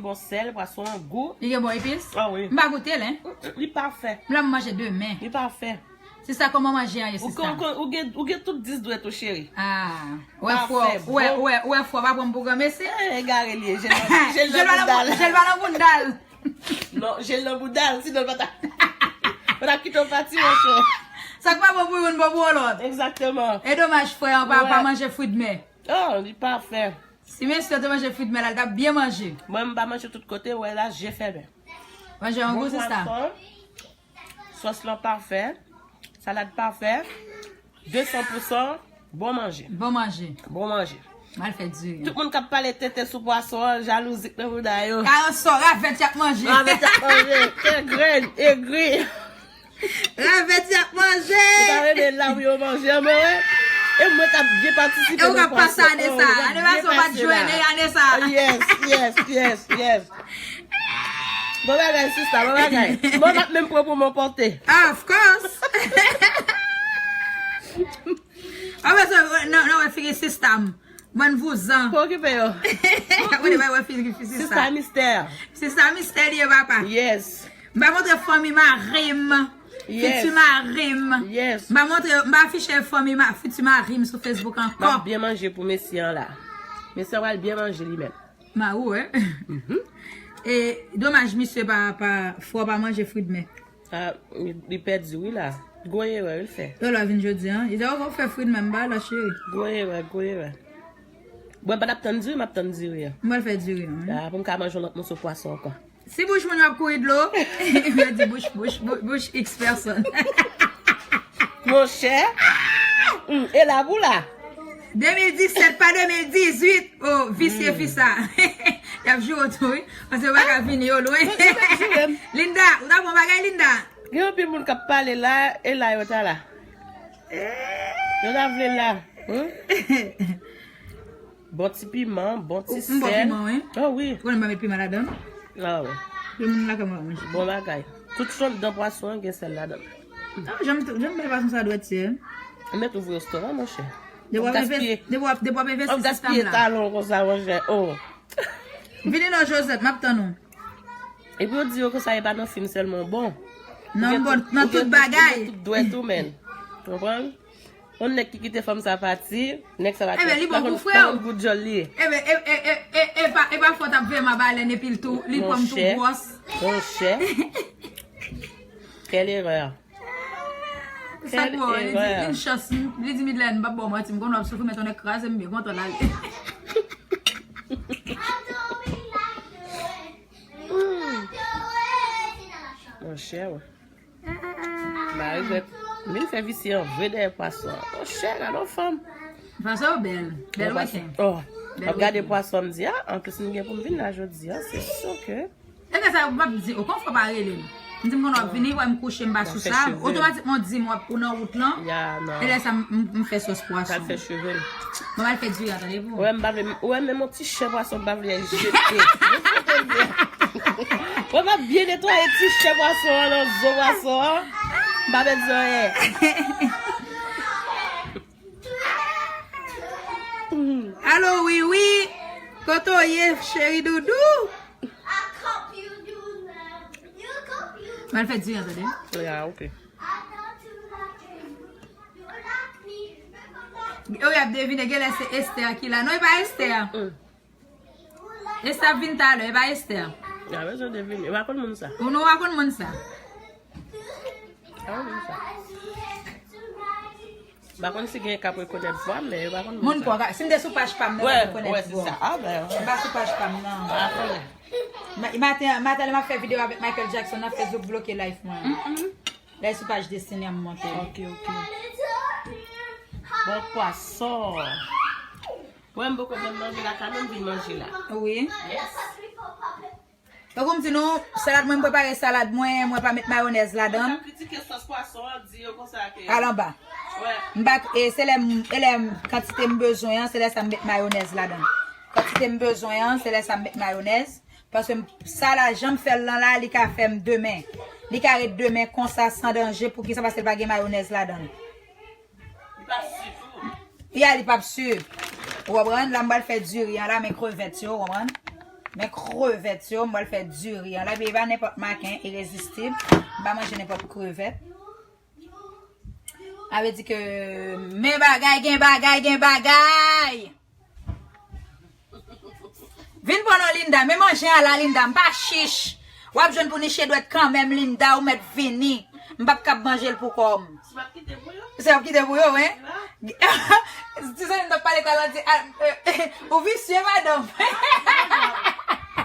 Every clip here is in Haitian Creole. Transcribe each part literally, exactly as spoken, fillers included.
bon sèl, pwason an gou. Li gen bon epis? Ah wi. M pa goute l, hein. Li pafè. M la manje demen. Li pafè. Sista, kòman manje an ye, sista? Ou, ou, ou, gen, ou gen tout dis dwèt ou, cheri. Ah. Ou wè fò, ou wè, ou wè, ou wè fò pa pran m pou granmesi? Eh, egare li ye. Jel pa nan bounda l. Jel pa nan bounda l. Non, jel nan bounda l, sinon l pa ta, pa ta kite w pati, monchè. Sa k pa bon pou youn, bon pou yon lòt. Egzakteman. E domaj frè an pa, pa manje fridmè. Oh, li pafè. Si mesye te manje fridmè la, li t ap byen manje. Mwen, m pa manje tout kote, w wè la, je fèmen. Manje an gou, sista. Sòs lan pafè. Salad pafè. De san pou san. Bon manje. Bon manje. Bon manje. M al fè diri. Tout moun k ap pale tenten sou pwason an, jalouzi k nan bouda yo. Karanso, ravèt y ap manje. Ravèt y ap manje. Kè grenn, egri. Ravèt y ap manje. Ou ta renmen la pou yo manje, men wè. E mwen k ap byen patisipe nan pwason. E ou k ap pase ane sa. Ane pase ou pa t jwenn, e ane sa. Yes, yes, yes, yes. Bon bagay, sista, bon bagay. Mwen pa t menm pran pou mwen pote. Of course. Apre sa, nan, nan, wè figi sista m. Bann vouzan. Pa okipe yo. Apre de bay wè figi sista. Sista mistè. Sista mistè li ye, papa. Yes. M pa montre fanmi mari m. Yes. Fiti mari m. Yes. M pa montre, m pa afiche fanmi ma, fiti mari m sou Facebook ankò. M ap byen manje pou mesye an la. Mesye an pral byen manje li menm. Ma ou wè. E domaj misye pa, pa, fò pa manje fridmè. Ah, li pèdi wi la. Gwo erè l fè. Lè lè vin jodi an, li di, "Oh, fè fridmè m ba la, cheri." Gwo erè, gwo erè. Bon, m pa t ap tann diri, m ap tann diri an. M pral fè diri an, wi. Ah, pou m ka manje yon lòt moso pwason ankò. Si bouch moun yo ap kouri dlo, yo di bouch, bouch, bouch, bouch X pèsòn. Monchè, e la pou la. De mil disèt pa de mil dizuit, oh, visye fi sa. Y ap joure w tou, wi. Paske yo pa ka vini, yo lwen. Linda, ou ta bon bagay, Linda? Gen anpil moun k ap pale la, e la yo ta la. Yo ta vle la. Bon ti piman, bon ti sèl. M bon piman, wi. Oh wi. Ou konnen m pa met piman ladan. Ah wi. Tout moun lakay mwen pa manje. Bon bagay. Tout anndan pwason an gen sèl ladan. Ah, janm janm bay pwason sa dwèt sèl. Ou mèt ouvri restoran, monchè. Depi w ap investi sistèm la. W ap gaspiye talon konsa, monchè. Oh. Vini non Josette, m ap tann ou. Epi yo di yo konsa e pa nan fim sèlman w bon. Nan tout bagay. Ou gen tout dwèt ou menm. Konprann? Yon nèg ki kite fanm sa pati, nèg sa pati. Ebyen li bon pou frè w. Gout djòl li ye. Ebyen e, e, e, e, e pa, e pa fòt ap veye m a balèn epi l tou, li pran m tou gwòs. Monchè. Quelle erreur. Sa k bon, li di, une chance, li di Midlène, m p ap ba w manti, m konnen w ap soufri, men tonnè kraze m byen kontan l ale. Monchè, wi. Mari jwèt vin fè visye an vre dèyè pwason an. Monchè, gade yon fanm. Pwason yo bèl. Bèl reken. Oh, m ap gade pwason, m di, ah, anplis m gen pou m vin la jodi a, se si ke. Ebyen sa yo m ap di, oh, konfò pa rele m. M di m konnen w ap vini, wè m kouche, m pa sou sa. Otomatikman w di m w ap, ou nan wout lan. E lè sa m, m, m fè sòs pwason. Pral fè cheve m. Mwen m al fè diri an, tande pou ou. Ou wè m pa vle, ou wè menm yon ti chè pwason m pa vle jete. Mwen m ap byen netwaye ti chè pwason an nan zo pwason an. M pa pèdi anyen. Alo, Wiwi. Kote w ye, cheri doudou? M al fè diri an, tande. Ya, ok. Yo, y ap devine, genlè se Esther ki la. Non, e pa Esther. Esther ap vin talè, e pa Esther. Ya, bezwen devine. Yo pa konn moun sa. Ou non, w pa konn moun sa. Pa konn moun sa. M pa konn si gen k ap rekonèt vwa m, men yo pa konn moun sa. Moun kwa, si m te sou paj pa m, nan, yo t ap rekonèt vwa m. M pa sou paj pa m, non. M pa konnen. Ma-, maten, maten, lè m ap fè videyo avèk Michael Jackson nan Facebook, bloke live mwen. Lè sou paj Destiny a m monte. Ok, ok. Bon pwason. Mwen, m poko janm manje la, kanmenm vin manje la. Wi. Yes. Tankou m di nou, salad mwen, m prepare salad mwen, mwen pa met mayonèz ladan. Moun k ap kritike sòs pwason an, di yo konsa ke. Al anba. M pa, e se lè m, e lè m kantite m bezwen an, se lè sa m met mayonèz ladan. Kantite m bezwen an, se lè sa m met mayonèz. Paske m, sa la, jan m fè l lan la, li ka fè m demen. Li ka ret demen konsa, san danje. Poukisa? Paske l pa gen mayonèz ladan l. Li p ap si tou. Ya, li p ap si. Ou konprann? La, m pral fè diri an la, men krevèt yo, ou konprann? Men krevèt yo, m pral fè diri an. Labi e pa nenpòt maken, irezistib. M pa manje nenpòt krevèt. Sa vle di ke men bagay gen bagay, gen bagay. Vin pran non, Linda. Men manje a la, Linda. M pa chich. W ap jwenn pou niche dwèt kanmenm, Linda. Ou mèt vini. M p ap kab manje l pou kò m. Si w ap kite pou yo? Si w ap kite pou yo, wi. Ti zanmi m t ap pale talè, di, ah, eh, eh, ou visye, madanm.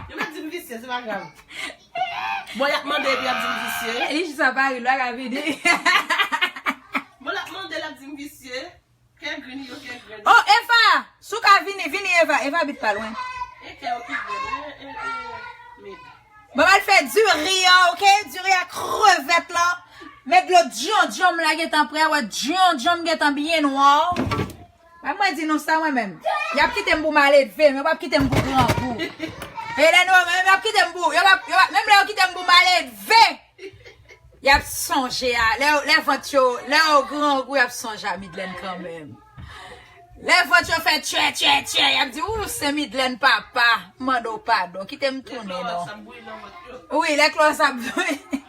Yo mèt di m visye, se pa grav. Bon, y ap mande epi y ap di m visye. Li jis ap pale, l pa ka vini. Bon, l ap mande, l ap di m visye. Kè grenn yo, kè grenn. Oh, Eva! Si w ka vini, vini, Eva. Eva abit pa lwen. E kè yo ki grenn. E, e, e, men. Bon, m al fè diri an, oke? Diri a, krevèt la. Men dlo djondjon m la gentan prè, wè djondjon m gentan byen nwa. Mwen, mwen di nou sa, mwen menm. Y ap kite m pou maledve, men yo p ap kite m pou grangou. E lè nou, men y ap kite m pou, yo p ap, yo p ap, menm lè yo kite m pou maledve. Y ap sonje a, lè, lè vant yo, lè yo grangou, y ap sonje a Midlèn kanmenm. Lè vant yo fè tchè, tchè, tchè, y ap di, ou, se Midlèn papa, m mande w padon, kite m tounen non. Wi, lè klòs ap bouyi.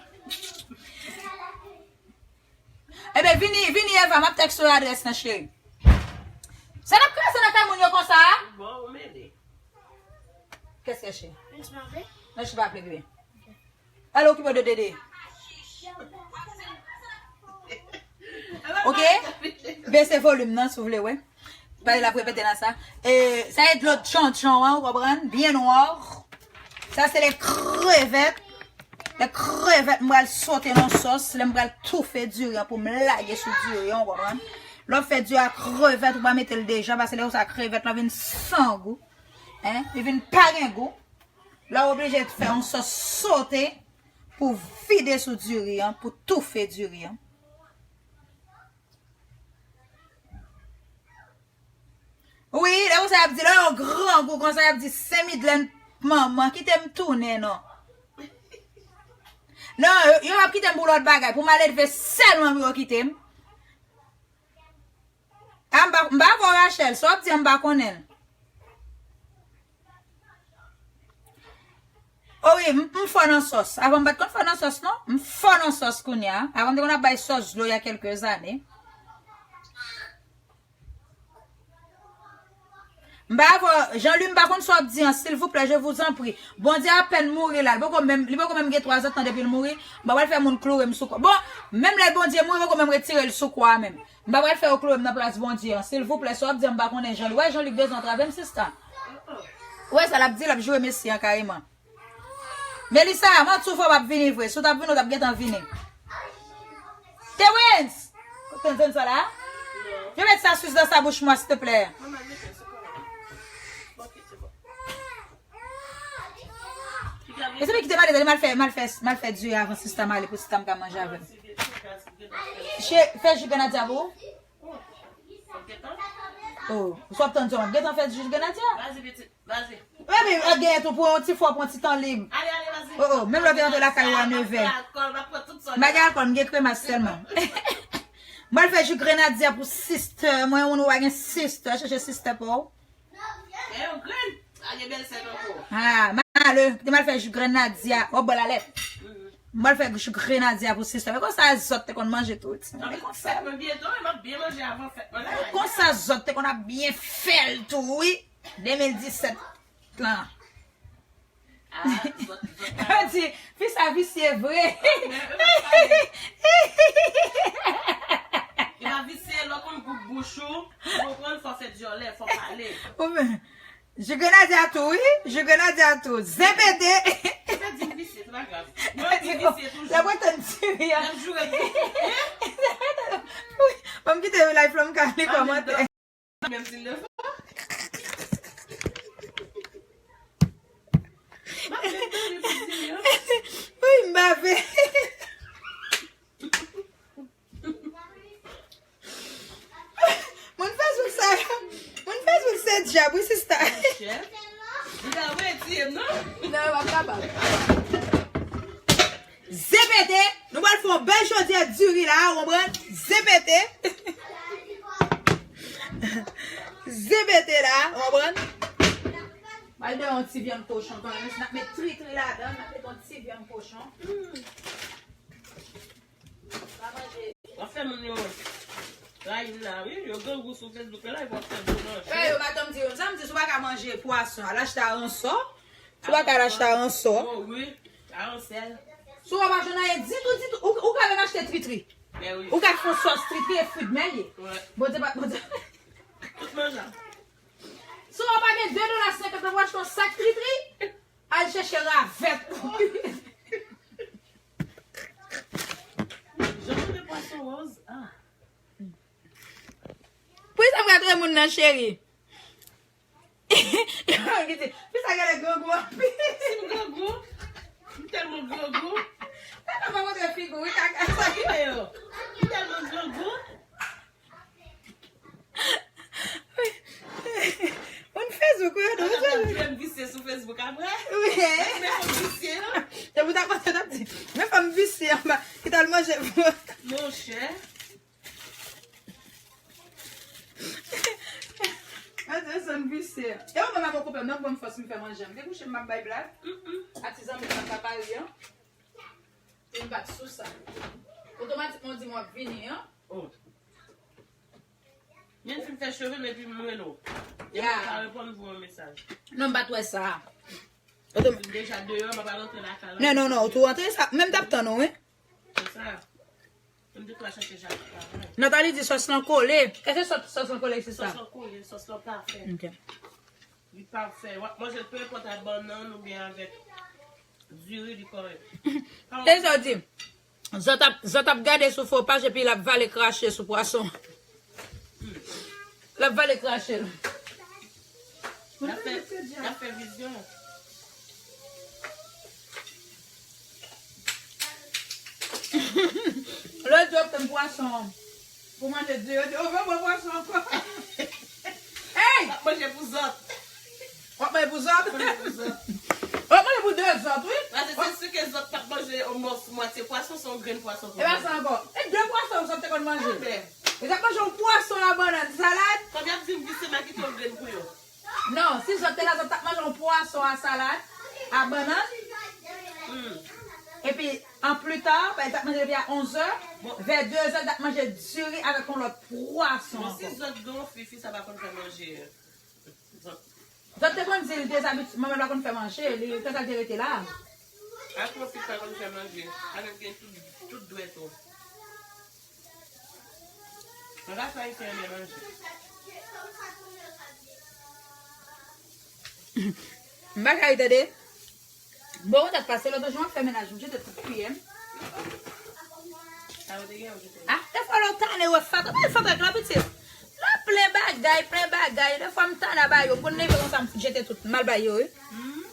Ebyen, vini, vini, Eva, m ap tèkste w adrès lan, cheri. Sa n ap kraze nan kay moun yo konsa a? Bon, ou mele. Kès kèche? Non, je pa aple bebe. Al okipe w de Dede. Oke? Bese volim nan, si w vle, wè. Pale l ap repete nan sa. E, sa e dlo tchonchon an, ou konprann? Byen nwa. Sa se le krevèt. Le krevèt, m pral sote nan sòs. Lè m pral toufe diri an pou m lage sou diri an, ou konprann? Lè w fè diri a krevèt, ou pa mete l deja, paske lè konsa krevèt lan vin san gou. Hein? Li vin pa gen gou. La w oblije fè yon sòs sote pou vide sou diri an, pou toufe diri an. Wi, lè konsa y ap di, lè yo grangou konsa, y ap di, Sen Midlèn manman, kite m tounen non. Non, yo, yo p ap kite m pou lòt bagay, pou maledve sèlman pou yo kite m. A, m pa, m pa vè w, Rachel. Sa w ap di an, m pa konnen l. O wi, m, m fò nan sòs. Avan m pa t konn fò nan sòs, non. M fò nan sòs kounye a. Avan m te konn ap bay sòs dlo il y a quelques années. M pa vè w, Jean-Louis, m pa konn sa w ap di an, silvouplè, je vous en prie. Bondye apèn mouri la. Li poko menm, li poko menm gen twa zan tan depi l mouri. M pa pral fè moun kloure m sou kwa. Bon, menm lè Bondye mouri, poko menm retire l sou kwa a menm. M pa pral fè yo kloure m nan plas Bondye an. Silvouplè, sa w ap di an m pa konnen, Jean-Louis. Wè, Jean-Louis bezwen antrave m, sista. Ou wè sa l ap di, l ap joure Mesi an kareman. Melissa, manti w fè w p ap vini vre. Si w t ap vini, w t ap gentan vini. Terence! Ou tande sa la? Yo met sa sus dans sa bouche, moi, s'il te plaît. Mezanmi, kite m ale, m al fè, m al fè, m al fè diri avan sista m ale pou sista m ka manje avè m. Che, fè ji grenadya pou ou. Oh, ou swa ap tann sa, m ap gentan fè ji grenadya. Baby, ap genyen tou pou yon ti fwa, pou yon ti tan lib. Oh, oh, menm lè w te rantre lakay ou a nevè. M pa gen alkòl, m gen kremas sèlman. M al fè ji grenadya pou sister mwen, ou nou pa gen sister, chèche sister pa w. Ah, malè, kite m al fè ji grenadya. W ap bò lalèt. M al fè ji grenadya pou sister. Men konsa zòt te konn manje tou, timoun. Men konsa. Konsa zòt te konn ap byen fè l tou, wi. De mil disèt lan. Yo di, fi sa visye vre. Li pa visye, lè w konn goup bouch ou, ou konprann, fò fè dyòlè, fò pale. Ou men, ji grenadya tou, wi. Ji grenadya tou. Zebede. Ou te di m visye, se pa grav. Mwen di visye toujou. Lè mwen tann diri a. Lè m joure m. Wi, ban m kite live lan, m ka li kòmantè. Menm si l devan. M ap vin tande pou diri an. Wi, m bave. Moun Facebook sa yo. Moun Facebook se dyab, wi, sista. Li ta vle tiye m, non? Non, yo p ap kapab. Zebede, nou pral fè yon bèl jodi a diri la, ou konprann? Zebede. Zebede la, ou konprann? Pral de yon ti vyann kochon kanmenm, si n ap met tritri ladan, n ap met yon ti vyann kochon. Hmm. Pa manje. W ap fè moun yo rayi m la, wi. Yo grangou sou Facebook la, epi w ap fè moun manje. Ebyen, yo pa janm di yo. Sa m di, si w pa ka manje pwason, al achte aransò. Si w pa ka al achte aransò. Oh, wi. Aransèl. Si w pa jwenn anyen ditou, ditou, ou, ou ka menm achte tritri. Ben wi. Ou ka fè yon sòs tritri e fridmè l ye. Wi. Bondye pa, Bondye. Tout manjab. Si w pa gen de dola senkant nan pou w achte yon sak tritri, al chèche ravèt. Jan mwen pwason wòz. Ah. Poukisa m ka trè moun nan, cheri? Ki di, poukisa gade grangou anpil? Si m grangou, m tèlman grangou. Tèlman pa montre figi w, wi, kaka. Sa ki deyò? M tèlman grangou. Moun Facebook, wi, yo dou. Ata vle m visye sou Facebook apre. Wi. Men fanm visye yo. Se pou ta konsa t ap di. Men fanm visye anba, ki t al manje pou. Monchè. Ata fanm visye. E ou menm avè koupe m, donk ban m fòs m fè manje. M te kouche m ap bay blag. Mm-mm. A ti zanmi m nan ka pale an. Vin bat sou sa. Otomatikman, w di m w ap vini, an. Oh. Menm si m fè cheve m epi m rele w. E mwen pa reponn pou yon mesaj. Non, m pa t wè sa. Otom- M deja deyò, m ap al antre lakay la. Non, non, non, ou tou antre sa. Menm t ap tann ou, wi. Se sa. M te tou al chache Jacques travay. Nathalie di sòs lan kole. Èske sòs, sòs lan kole, se sa? Sòs lan kole, sòs lan pafè. Ok. Li pafè. W ap manje l, pe enpòt, ak bannann oubyen avèk diri, li kòrèk. E sa w di? Zòt ap, zòt ap gade sou fo paj epi l ap vale krache sou pwason. L ap vale krache l. L ap fè, l ap fè vizyon. Lòt di w ap tann pwason pou manje di yo, di, "Oh, pa pran pwason ankò." Hey! W ap manje pou zòt. W ap manje pou zòt? Manje pou zòt. W ap manje pou de zòt, wi. Paske se si ke zòt t ap manje yon mòso, mwatye pwason, se yon grenn pwason pou yo. E pa sa ankò. E de pwason zòt te konn manje. Enben. Yo t ap manje yon pwason a bannann, salad. Kòm y ap di m, visye m a kite yon grenn pou yo. Non, si zòt te la, zòt t ap manje yon pwason a salad, a bannann. Hmm. Epi, an pli ta, pa, yo t ap manje depi a onzè, vè dezè, yo t ap manje diri avèk yon lòt pwason ankò. Bon, si zòt gen yon fi, fi sa pa konn fè manje. Zòt. Zòt te konn di l dezabitye, manman l pa konn fè manje, li, tanta l te rete la. Ak yon fi pa konn fè manje, avèk gen tout, tout dwèt ou. Race ayisyen renmen manje. M pa ka ri tande. Bon, ou t ap pase lòt jou, m ap fè mennaj, m jete tout kiyè m. Sa yo te gen, yo jete. Ah, defwa lè w tande, wè fatra, men fatra k la pitit. La plen bagay, plen bagay. Defwa m tande a ba yo, m konn leve konsa, m fout jete tout, m al ba yo, wi. Hmm.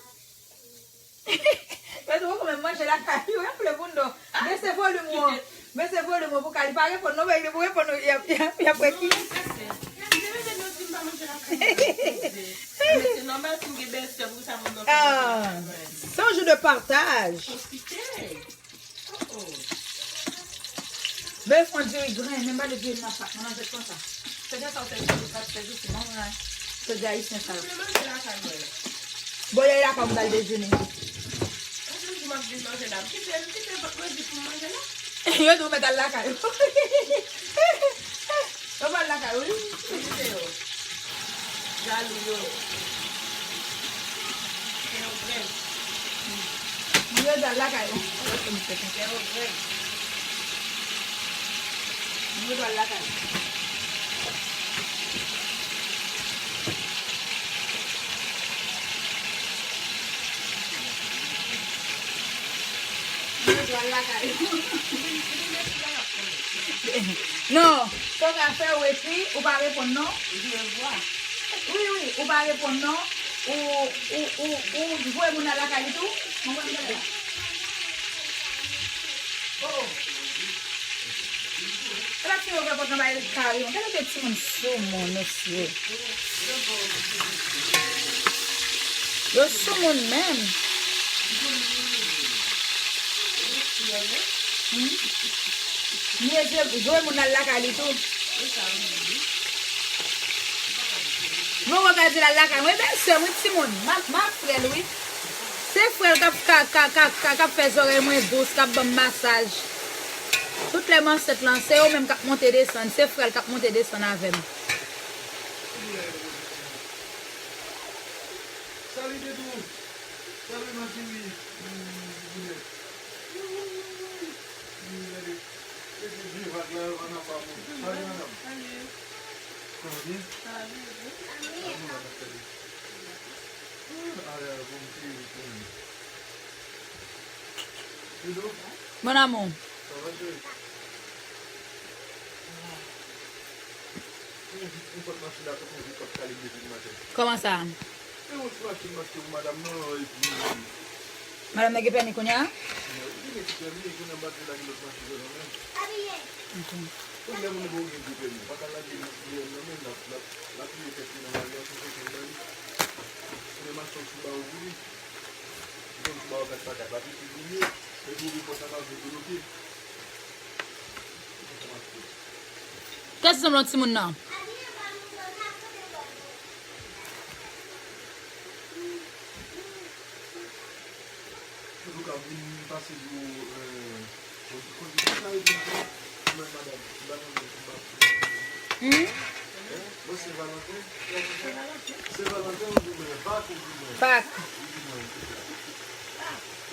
Yo di, "Ou konn manje lakay yo, yo plen pou n non." Bese volim ou an. Bese volim ou pou ka li pa reponn non, men li pou reponn ou, y ap, y ap, y ap wè ki. Non, se sè. Se li menm yo di m pa manje lakay. Men se nòmal si m gen bèlsè pou sa moun nan fè manje lakay mwen. C'est un jour de partage. Pwofite. Oh, oh. Men fon diri grenn, men pa de diri nan pat, mwen nan jèt konsa. Se de sa w te di, ou pa t fè jousi, mwen, mwen. Se de ayisyen sa yo. Mwen manje lakay mwen. Bon, yè la, kòm m t al dejene. Ou di m di m ap vin manje la. M kite, m kite vant mwen vit pou m manje la. Yo di w mèt al lakay ou. Yo pral lakay ou, wi. M kite yo. Jalou yo. Kè yo grenn. Moun yo pral lakay ou. Kè yo grenn. Moun yo pral lakay ou. Mwen pral lakay ou. Non, sa w ka fè, ou ekri, ou pa reponn non. Wi, wi, ou pa reponn non. Ou, ou, ou, ou voye moun nan lakay li tou. Mwen pral gade la. Oh, oh. E pa ti ouvè pòt nan bay kari, gade de timoun soumoun, mesye. Yo soumoun menm. Hmm. Mesye, voye moun al lakay li tou. Mwen wè gade l al lakay mwen, bèlsè m wi timoun, m ap, m ap frè l wi. Se frè l k ap, k ap, k ap, k ap, k ap, k ap fè zòrèy mwen dous, k ap ban m masaj. Tout lè m ansent lan, se yo menm k ap monte desann, se frè l k ap monte desann avè m. Salut Dedou. Salut ma chérie. Hum, Ginette. Hum, regardez. Mete vye vag la, yo pa nan pa bon. Salut madame. Salut. Ça va bien? Ça va bien, et vous? Ah, nou la, n ap gade. Ah, ale, ale, bon, m te, bon. Dedou? Mon amour. Ça va, chérie? Ou, ou pot machin la, tankou ou pot kale depi maten. Kòman sa? E yon ti machin m achte pou madanm nan, epi madanm nan gen pèmi kounye a? Li gen ti pèmi, kounye a batri la gen lòt machin yo nan men. Ok. Tout lè moun nan pa gen gwo pèmi, pa ka lage li nan men, l ap, l ap, l ap touye tèt li nan lari a, se sa ki ba li. Kounye a m achte yon ti bawo pou li. Li gen yon ti bawo kat pa kat la, pi pi goumen, epi ou gen pòs la pa vle bloke. Kèt sanble yon timoun nan? Luka vin pase yo, euh, kon, kon, kon sa yo vin fè, mwen, madam, si ba nan men, si ba. Hmm? Hein? Bon, Saint-Valentin? Saint-Valentin, ou di mwen, Pak, ou di mwen. Pak. Ou di mwen.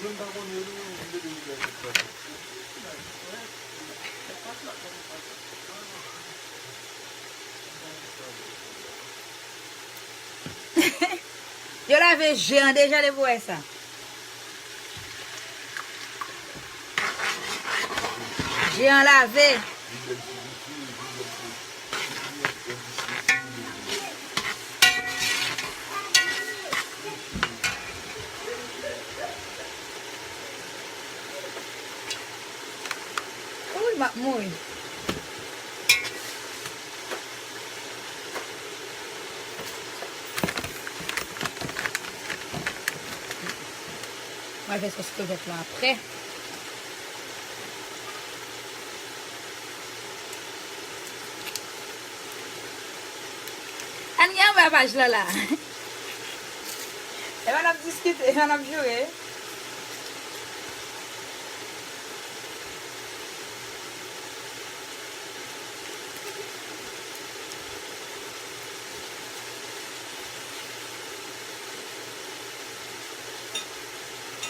Mwen, m pa konnen, non, m te di w lè fèt Pak. Yo lave je an deja depi w wè sa. Je an lave. Wi, m ap mouri. Mwen fè sòs krevèt la apre. Ann gen anba paj la la. Epa n ap diskite, epa n ap joure.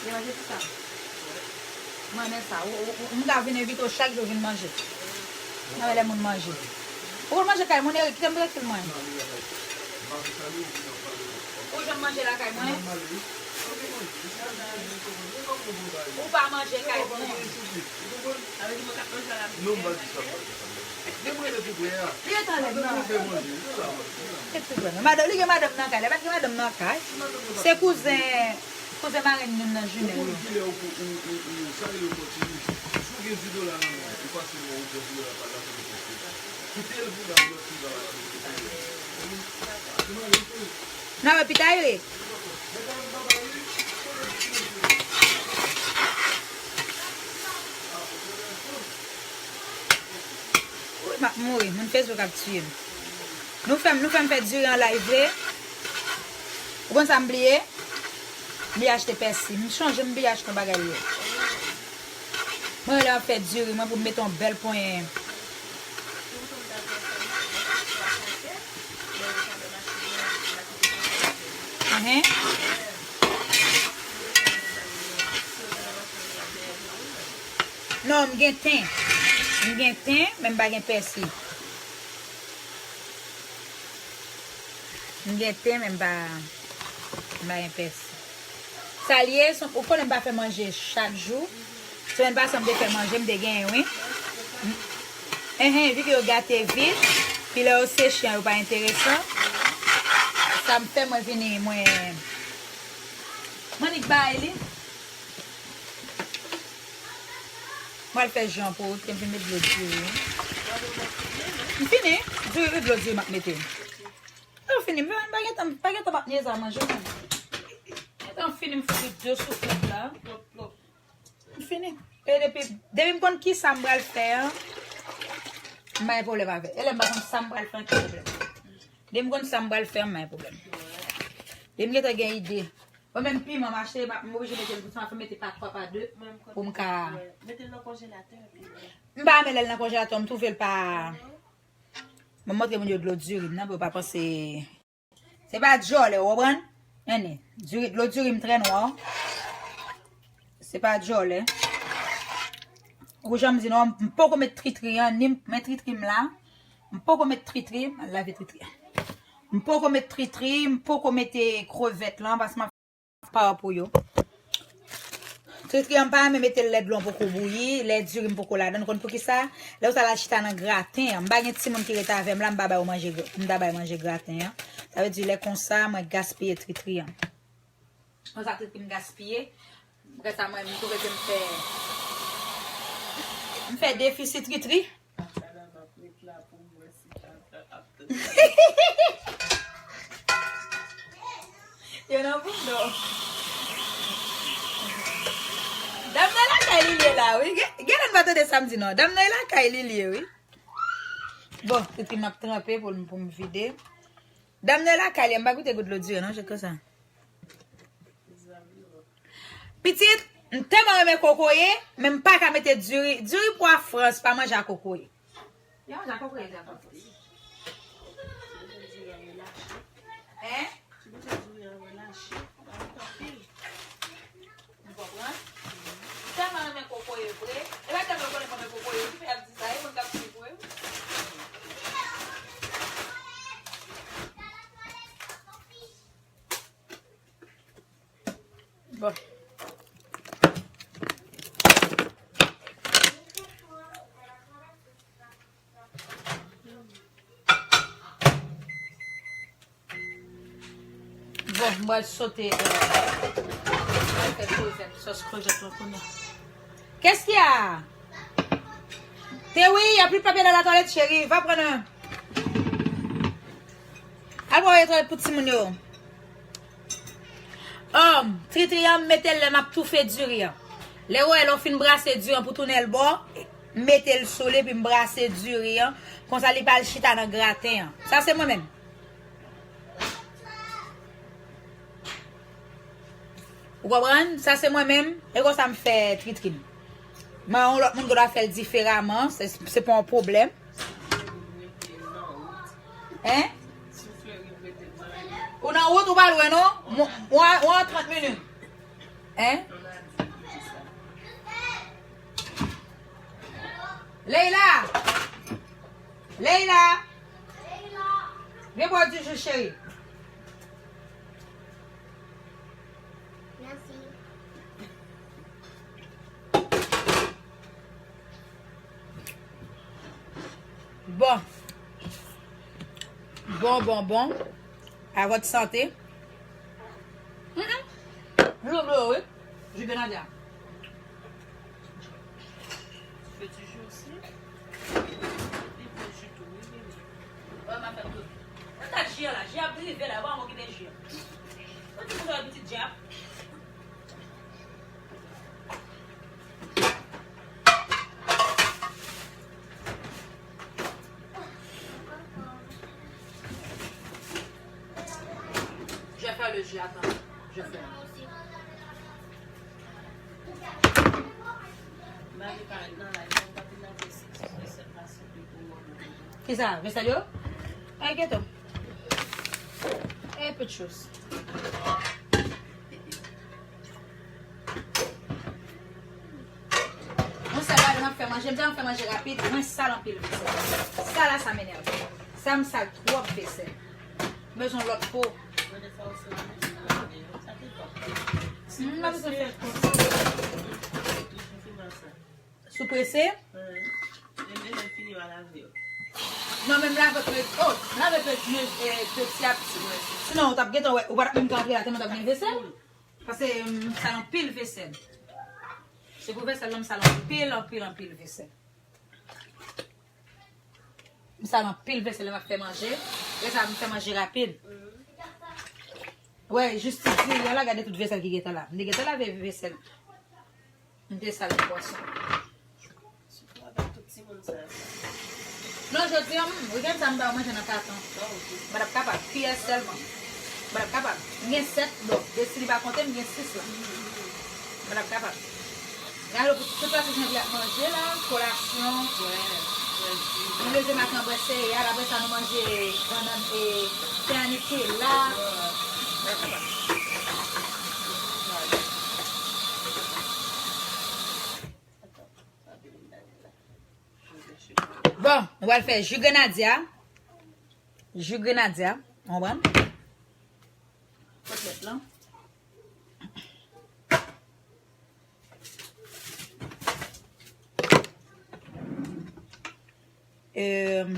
Li manje ti sa. Mwen renmen sa. Ou, ou, ou, m ka vin envite w chak jou vin manje. Nan lè moun manje. Ou konn manje kay moun, Eric, kite m trankil mwen. Ou janm manje lakay mwen? Ou pa manje kay moun. Li ret anlè m nan. Li ret anlè m. Madanm, li gen madanm nan kay. Lè pa t gen madanm nan kay. Se kouzen, kouzen marenn nou nan Jimèl yo. N a wè pita, Eric. Wi, m ap mouri. Moun Facebook ap tiye m. Nou fè m, nou fè m fè diri an live vre. Ou konn sa m bliye? M bliye achte pèsi. M chonje m bliye achte yon bagay yè. Mwen lè m ap fè diri mwen pou m mete yon bèl ponyen. Enhen. Non, m gen ten. M gen ten, men m pa gen pèsi. M gen ten, men m pa, m pa gen pèsi. Sa l ye, se, ou konnen m pa fè manje chak jou. Semèn pase, m te fè manje, m te genyen, wi. M, enhen, vi ke yo gate vit, pi lè yo seche an, yo pa enteresan. Sa m fè, mwen vini, mwen, m annik bay li. Mwen al fè jan pou ou, kite m vin met dlo diri. M fini, diri, dlo diri m ap mete. Lè w fini, m pa gentan, pa gentan m ap niye sa manje, non. Gentan fini, m fini de souflèt la. M fini. E depi, depi m konn kisa m pral fè an, m pa gen pwoblèm avè l. E lè m pa konn sa m pral fè an, ki pwoblèm? Depi m konn sa m pral fè, m bay pwoblèm. Depi m gentan gen ide. Mwen menm piman m achte, m oblije mete l douseman, fò m mete pa twa, pa de, pou m ka. Mete l nan konjelatè, piman. M pa renmen lè l nan konjelatè, m twouve l pa. Mwen montre moun yo dlo diri m nan, pou yo pa panse. Se pa djòlè, ou konprann? Ann, diri, dlo diri m trè nwa. Se pa djòlè. Ou jan m di non, m poko met tritri an, ni m, men tritri m la. M poko met tritri, m al lave tritri an. M poko met tritri, m poko mete krevèt lan, paske m ap pa pou yo. Tritri an m pa renmen mete l lè dlo an poko bouyi, lè diri m poko ladan. Ou konn poukisa? Lè ou sa al chita nan graten an, m pa gen timoun ki rete avè m la, m pa bay ou manje, m ta bay manje graten an. Sa vle di lè konsa, mwen gaspiye tritri an. Konsa tritri m gaspiye. Apre sa, mwen, m twouve ke m fè, m fè defisi tritri. Sa la m ap met la pou m wè si Chantal ap tande. Yo nan bouda w. Dam nan lakay li li ye la, wi. Gen, gen lè n pa tande sa m di non. Dam nan lakay li li ye, wi. Bon, tritri m ap tranpe pou, pou m vide. Dam nan lakay li, m pa goute gout dlo diri, non, jis konsa. Pitit, m tèlman renmen kokoye, men m pa ka mete diri. Diri pwa Frans pa manje ak kokoye. Yo manje ak kokoye, sa pa fòs. Hein? M konprann. M tèlman renmen kokoye vre. E pa tèlman konnen mwen renmen kokoye, ki fè y ap di sa, e moun k ap swiv mwen. Bon. Bon, m pral sote, euh, m pral fè krevèt, sòs krevèt la kounye a. Qu'est-ce qu'il y a? Te wi, y a plus de papier dans la toilette, chérie. Va prendre un. Al pran netwaye pou timoun yo. Om, tritri an, m mete l lè m ap toufe diri an. Lè w wè, lè w fin brase diri an pou tounen l bò, m mete l sou li, epi m brase diri an. Konsa, li pral chita nan graten an. Sa, se mwen menm. Ou konprann? Sa, se mwen menm. E konsa, m fè tritri m. Men yon lòt moun gen dwa fè l diferaman. Se, se pa yon pwoblèm. Hein? Ou nan wout, ou pa lwen non? Mwen, mwen, mwen an trant minit. Hein? Leila! Leila! Vin bò di jou, cheri. Mèsi. Bon. Bon, bon, bon. À votre santé. Mm-mm. Dlo, dlo, wi. Ji benadia. Fè ti ji osi. Li fè ji tou, wi, bebe. Wè, m ap fè tout. Gad ji a la, ji a ap drive la, ou pa okipe ji a. Ou ti moun sa, pitit dyab. Je fais le jus, attends. Je fais. Kisa? Vesèl yo? Ay, geto. E pechos. Yon sèl bagay m ap fè manje, m tèlman fè manje rapid, mwen sal anpil vesèl. Sa la, sa m enève. Sa m sal twòp vesèl. M bezwen lòt po. M pa bezwen fè. Sou prese? Non, men m lave plis, oh, m lave plis, eh, peti a peti. Sinon, ou t ap gentan wè, ou pa t ap menm ka antre la, tèlman t ap gen vesèl. Paske, mm, m sal anpil vesèl. Se pou vesèl la, m sal anpil, anpil, anpil vesèl. M sal anpil vesèl lè m ap fè manje. Lè sa, m fè manje rapid. Wè, jis ti diri an la, gade tout vesèl ki gentan la. M te gentan lave vesèl. M te sal pwason. Sitou avèk tout timoun sa yo. Non, jodi a, m, wikenn sa, m ba yo manje nan katon. Mwen t ap kapab. Kiyè sèlman. Mwen t ap kapab. M gen sèt, donk, de si li pa konte, m gen sis la. Mwen t ap kapab. Gade pou tout pati jan di ap manje la, kolasyon. Nou leve maten, bwè sereyal, apre sa, nou manje bannann e pen Nutella. Mwen t ap kapab. Bon, nou pral fè ji grenadya. Ji grenadya. Ou konprann? Kotlèt lan. Euh,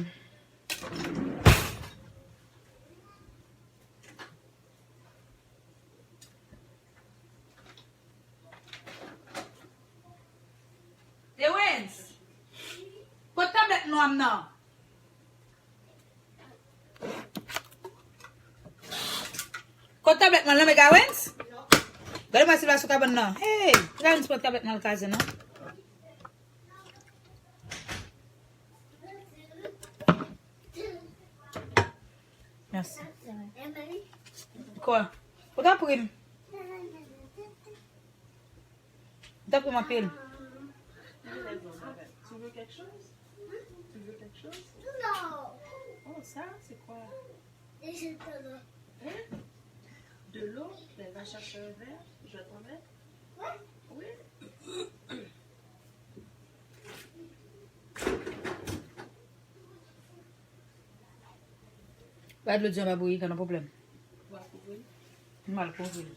Ewens, kot tablèt nwa m nan? Kot tablèt mwen nan, men Gawens? Gade mwen si l pa sou kabann nan. Hey, Gawens pran tablèt nan l kaze non. Mèsi. Kwa? Ou ta pri m? Ou ta pri m anpil? Tu veux quelque chose? Tu veux quelque chose? Non. Oh, ça, c'est quoi? Hein? De l'eau? Ben, va chercher un verre. Je vais t'en mettre. Oui. Ba dlo di anba bouyi, ka nan pwoblèm. Ou va kouvri l? M al kouvri l.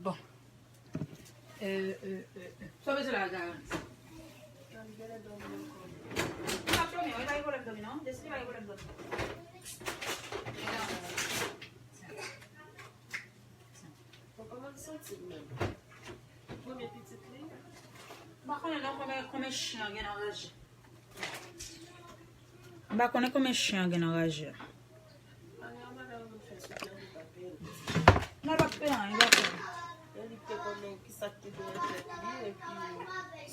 Bon. Euh, euh, euh, euh. Sa w bezwen la, Garans? Li p ap dòmi, non. Li pa gen pwoblèm dòmi, non. Desi li pa gen pwoblèm dòmi. Bon, kòman l santi l menm? Premye pitit li? M pa konnen non, konbyen, konbyen chen an gen nan raje. M pa konnen konbyen chen an gen nan raje a. Non, l p ap fè anyen, l p ap fè anyen.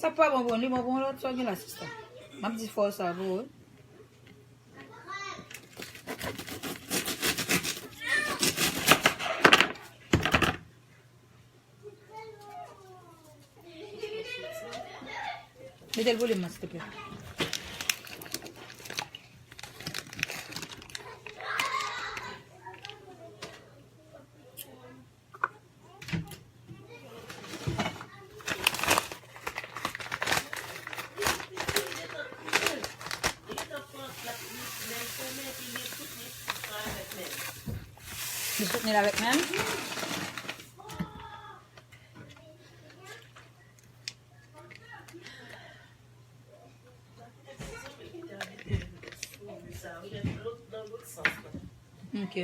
Sa pa bon pou li, bon pou yon lòt, sa w gen la, sista. M ap di fò sa pou ou. Mete l volim nan, silteplè. Li soutni l avèk men l. Ok.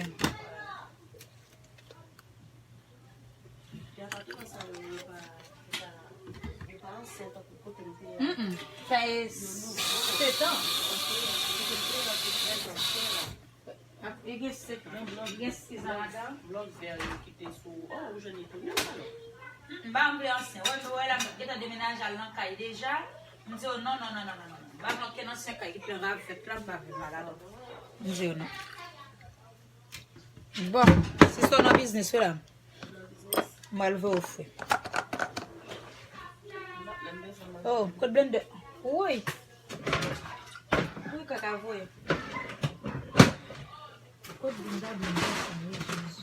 Mm-mm. Sa e sèt an. Ap, li gen sèt an, li gen sèz an ladan. Blòk vè yo ki te sou, oh, ou jwenn li tou menm alò. M pa angle ansyen. Wè, m wè la, m gentan demenaje al nan kay deja. M di yo non, non, non. M pa vle okenn ansyen kay ki plen ravèt la, m pa vle mal alò. M di yo non. Bon, sista w nan biznis wi la. M al voye w fre. Oh, kot blender? Woy. Wi, kaka voye. Kot blender, blender sa yo, Jezi.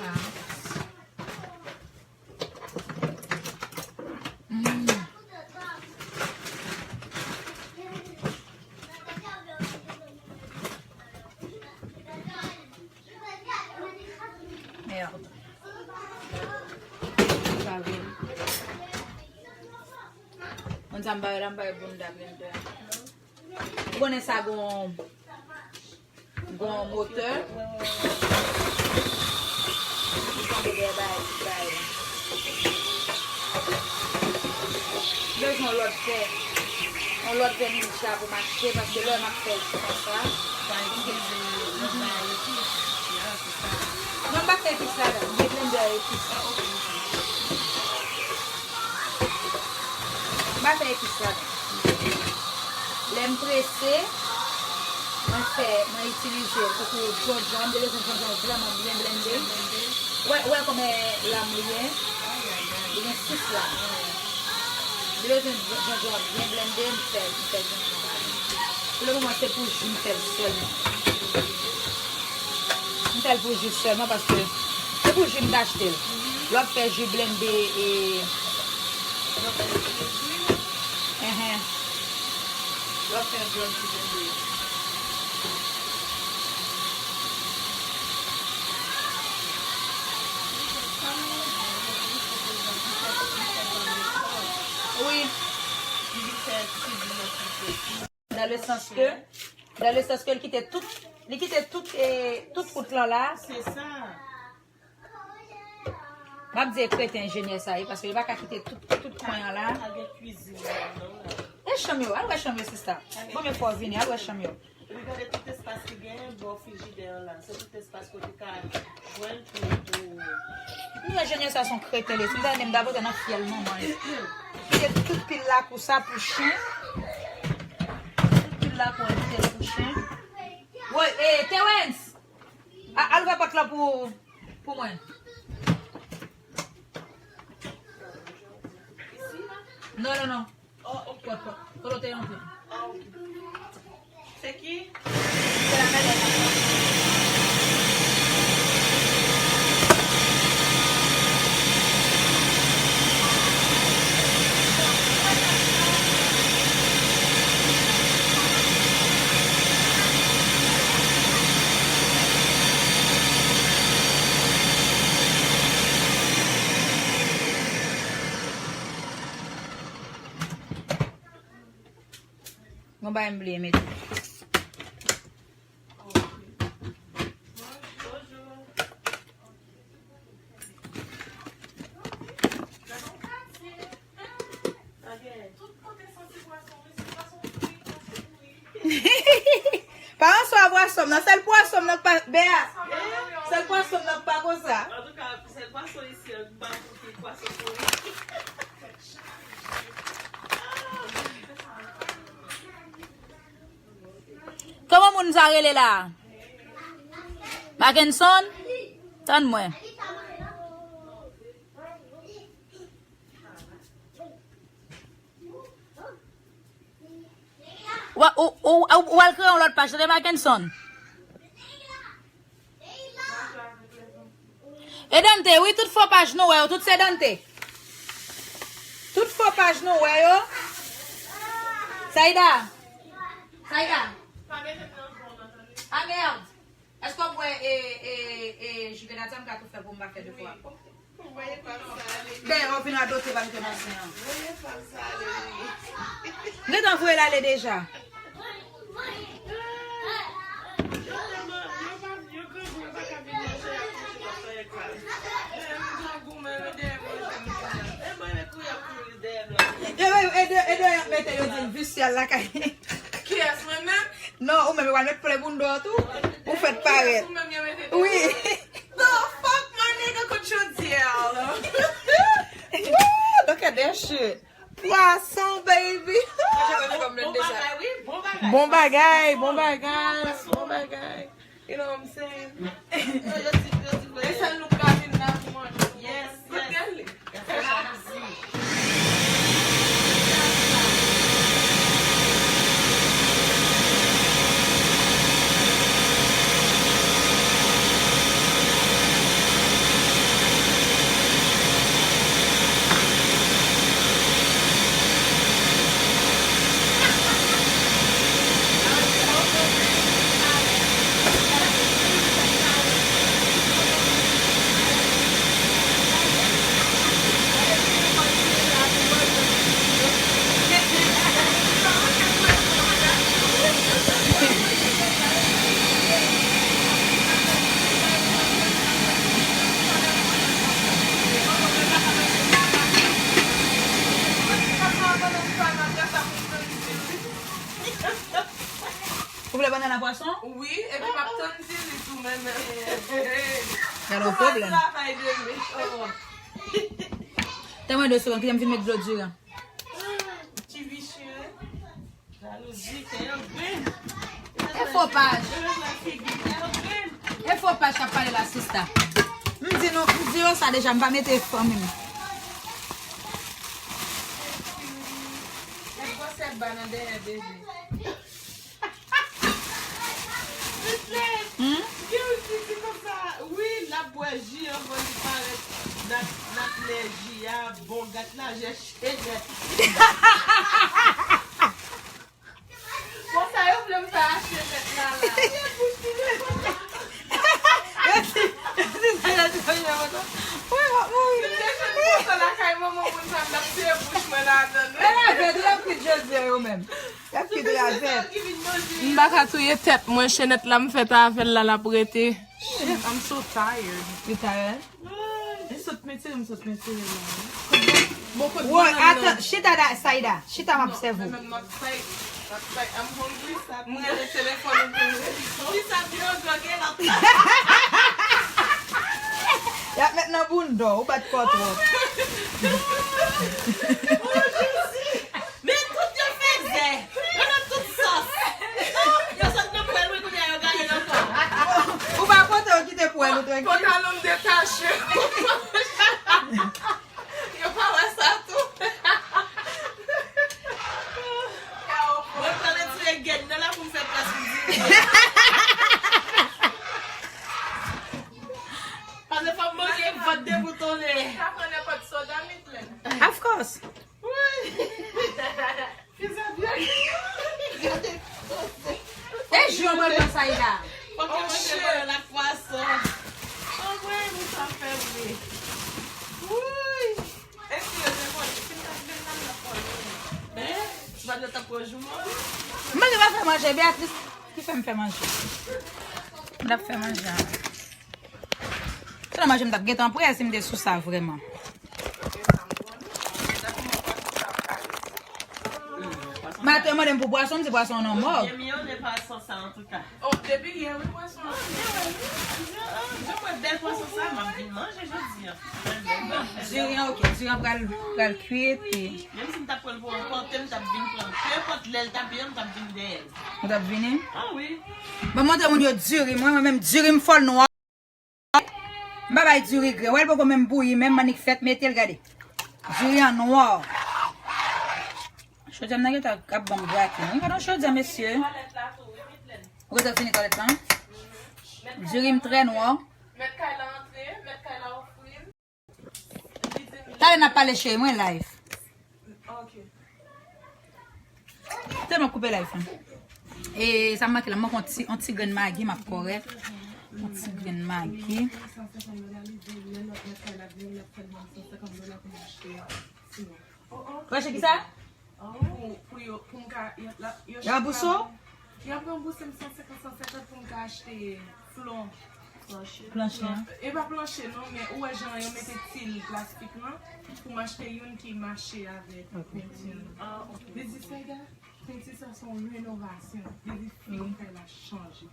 Ah. Mm. Merde. Sa vre. Konn sa m ba yo la, m ba yo bounda blender. Ou konnen sa gon, gon motè. Li tonbe dèyè bay, bay. Bezwen lòt fè. Yon lòt vènij la pou m achte, paske lè m ap fè ji konsa. Sa eskize, lòt bagay epis. Ya, se sa. Non, m pa fè epis ladan, m gen blendè epis. Ah, ok. M pa fè epis ladan. Lè m prese, mwen fè, mwen itilize koukou djondjon, m te bezwen djondjon vrèman byen blende. Wè, wè kòman lam li ye. Li gen sis lam. Li bezwen djondjon byen blende, m fè, m fè djondjon ladan. Pou le moman, se pou ji m fè l sèlman. M fè l pou ji sèlman paske se pou ji m t achte l. Lè w ap fè ji blende e Enhen. Lè w ap fè blend ti blende. Wi. Dans le sens que, dans le sens que li kite tout, li kite tout, e, tout wout lan la. Se sa. M ap di e kreten enjenyè sa ye, paske li pa ka kite tout, tout kwen an la. Al gen kwizin nan, non, la. E chanm yo, al wè chanm yo, sista. Bon, men fò w vini, al wè chanm yo. Epi gade tout espas ki genyen bò frijidè an la. Se tout espas kote ka jwenn pou, pou Nou enjenyè sa se yon kreten li. Si m ta tande m ta vote nan fyèl manman l. Kite tout pil lakou sa pou chen. Tout pil lakou an kite l pou chen. Woy, eh, Terence! A, al ouvè pòt la pou, pou mwen. Non, non, non. Oh, ok. Kote w te antre? Ah, ok. Se ki? Se la mèt. Gon bagay m bliye mete. Pa answa pwason m nan, sèl pwason m nan k pa, Bea. Sèl pwason m nan k pa konsa. Antouka, sèl pwason isi an, m pa konn ki pwason pou li. Kòman moun sa rele la? Mackenson? Tann mwen. Ou, ou, ou, ou al kreye yon lòt paj, tande Mackenson? E Dante, wi, tout fo paj nou wè yo, tout se Dante. Tout fo paj nou wè yo. Saïda. Saïda. Ah, merde. Èske w ap wè, e, e, e, ji grenadya m ka tou fè pou m pa fè de fwa? Dèyè, w ap vin radote pa mete nan zen an. M gentan voye l ale deja. Yo, yo, e de, e de, y ap mete yo di l visye al lakay. Kiyès, mwen menm? Non, ou menm, yo pral met plen bounda w tou. Ou fèk parèt. Ou menm, yo mete devan. Wi. The fuck, my nigga, kout chodyè a la. Woo, look at that shit. Pwason, baby. Bon bagay, wi, bon bagay. Bon bagay, bon bagay, bon bagay. You know what I'm saying? Yo, yo di, yo di, e sèl nou k ka vin la pou manje. Yes, yes. Gade li. Fè jalouzi. Nan pwason? Wi, epi m ap tann diri tou, men, men. Gade yon pwoblèm. Travay demen. Tèlman de segonn, kite m fin met dlo diri an. Ti visye. Jalouzi, fè yo grenn. E fo paj. E fo paj k ap pale la, sista. M di nou, m di yo sa deja, m pa mete fanmi m. Nèg gwosè ba nan dèyè bebe. Hmm? Gen yon ti di konsa, wi, l ap bwè ji anvan li parèt. N ap, n ap lè ji a, bon, gad lajè chenèt. Bon, sa yo vle m fè a chenèt la, la. Yo di, yo di sa, yo di sa, yo di sa. Wi, w ap mouri. M te jwenn foto lakay manman moun sa, m t ap tiye bouch mwen ladan l, wi. E ravèt, yo ap kwit jodi a yo menm. Y ap kwit ravèt. M pa ka touye tèt mwen, chenèt la m fèt avè l la, l ap rete. Shit, I'm so tired. You tired? M sot mete, m sot mete la. Bon, kote bannan nan? Atan, chita da, Saida. Chita, m ap sèvi w. Non, men m ap fight. M ap fight. I'm hungry, sa. M rele telefòn ou pou mwen. Ki sa, pi yo gen la. Y ap met nan bounda w, ou bat kò twòp. Oh, Jezi! Men tout yo fèzè. Yo nan tout sòs. Yo sot nan pwèl, wi, kounye a yo gade l ankò. Ou pa kontan yo kite pwèl ou trankil? Pantalon m detache. Yo pa wè sa tou. Mwen pral retire gèn nan la pou m fè plas pou diri. Paske fò m manje vant deboutonnen. Sa pran nenpòt soda, Midland. Of course. Wi. Fizabyak. E jou mwen pran sa yi la. Fòk yo manje mwen la pwason. Anmwey, moun sa fè vre. Wi. Eske yo te konnen? Si m ta t vin la, m t ap pran jou. Hein? Badyo t ap pran jou mwen. Mwen ki pa fè manje, Beatrice ki fè m fè manje. M t ap fè manje a. Se domaj m t ap gentan prè si m te sou sa vrèman. Maten yo mande m pou pwason, m di pwason nan mòg. Byen miyon de pwason sa, antouka. Oh, depi yè, wi, pwason an. Jan m wè bèl pwason sa, m ap vin manje jodi a. Diri an, ok, diri an pral, pral kwit. Menm si m t ap pran l pou anpòte, m t ap vin pran l. Peu importe lè l t ap ye, m t ap vin dèyè l. Ou t ap vini? Ah wi. Ban m montre moun yo diri, mwen, mwen menm diri m fò l nwa. M pa bay diri gre. Wè l poko menm bouyi, menm annik fèt mete l, gade. Diri an nwa. Chodyè m nan gentan ap ban m grate. Wi, gade yon chodyè, mesye. Ou gentan fini twalèt lan? Diri m trè nwa. Mèt kay la antre, mèt kay la ofri l. Talè n ap pale cheri, mwen live. Ok. Tèlman koupe live lan. E sa m manke la, m manke yon ti, yon ti grenn magi, m ap kòrèk. Yon ti grenn magi. Rache ki sa? Pou, pou yo, pou m ka, y ap la, yo ranbouse w? Y ap ranbouse m san senkant, san senkant pou m ka achte flon. Planche an? E pa planche non, men ou wè jan yo mete til plastik lan, pou m achte youn ki mache avèk penti an. Li di, Saida, penti sa se yon renovasyon. Li di, figi kay la chanje.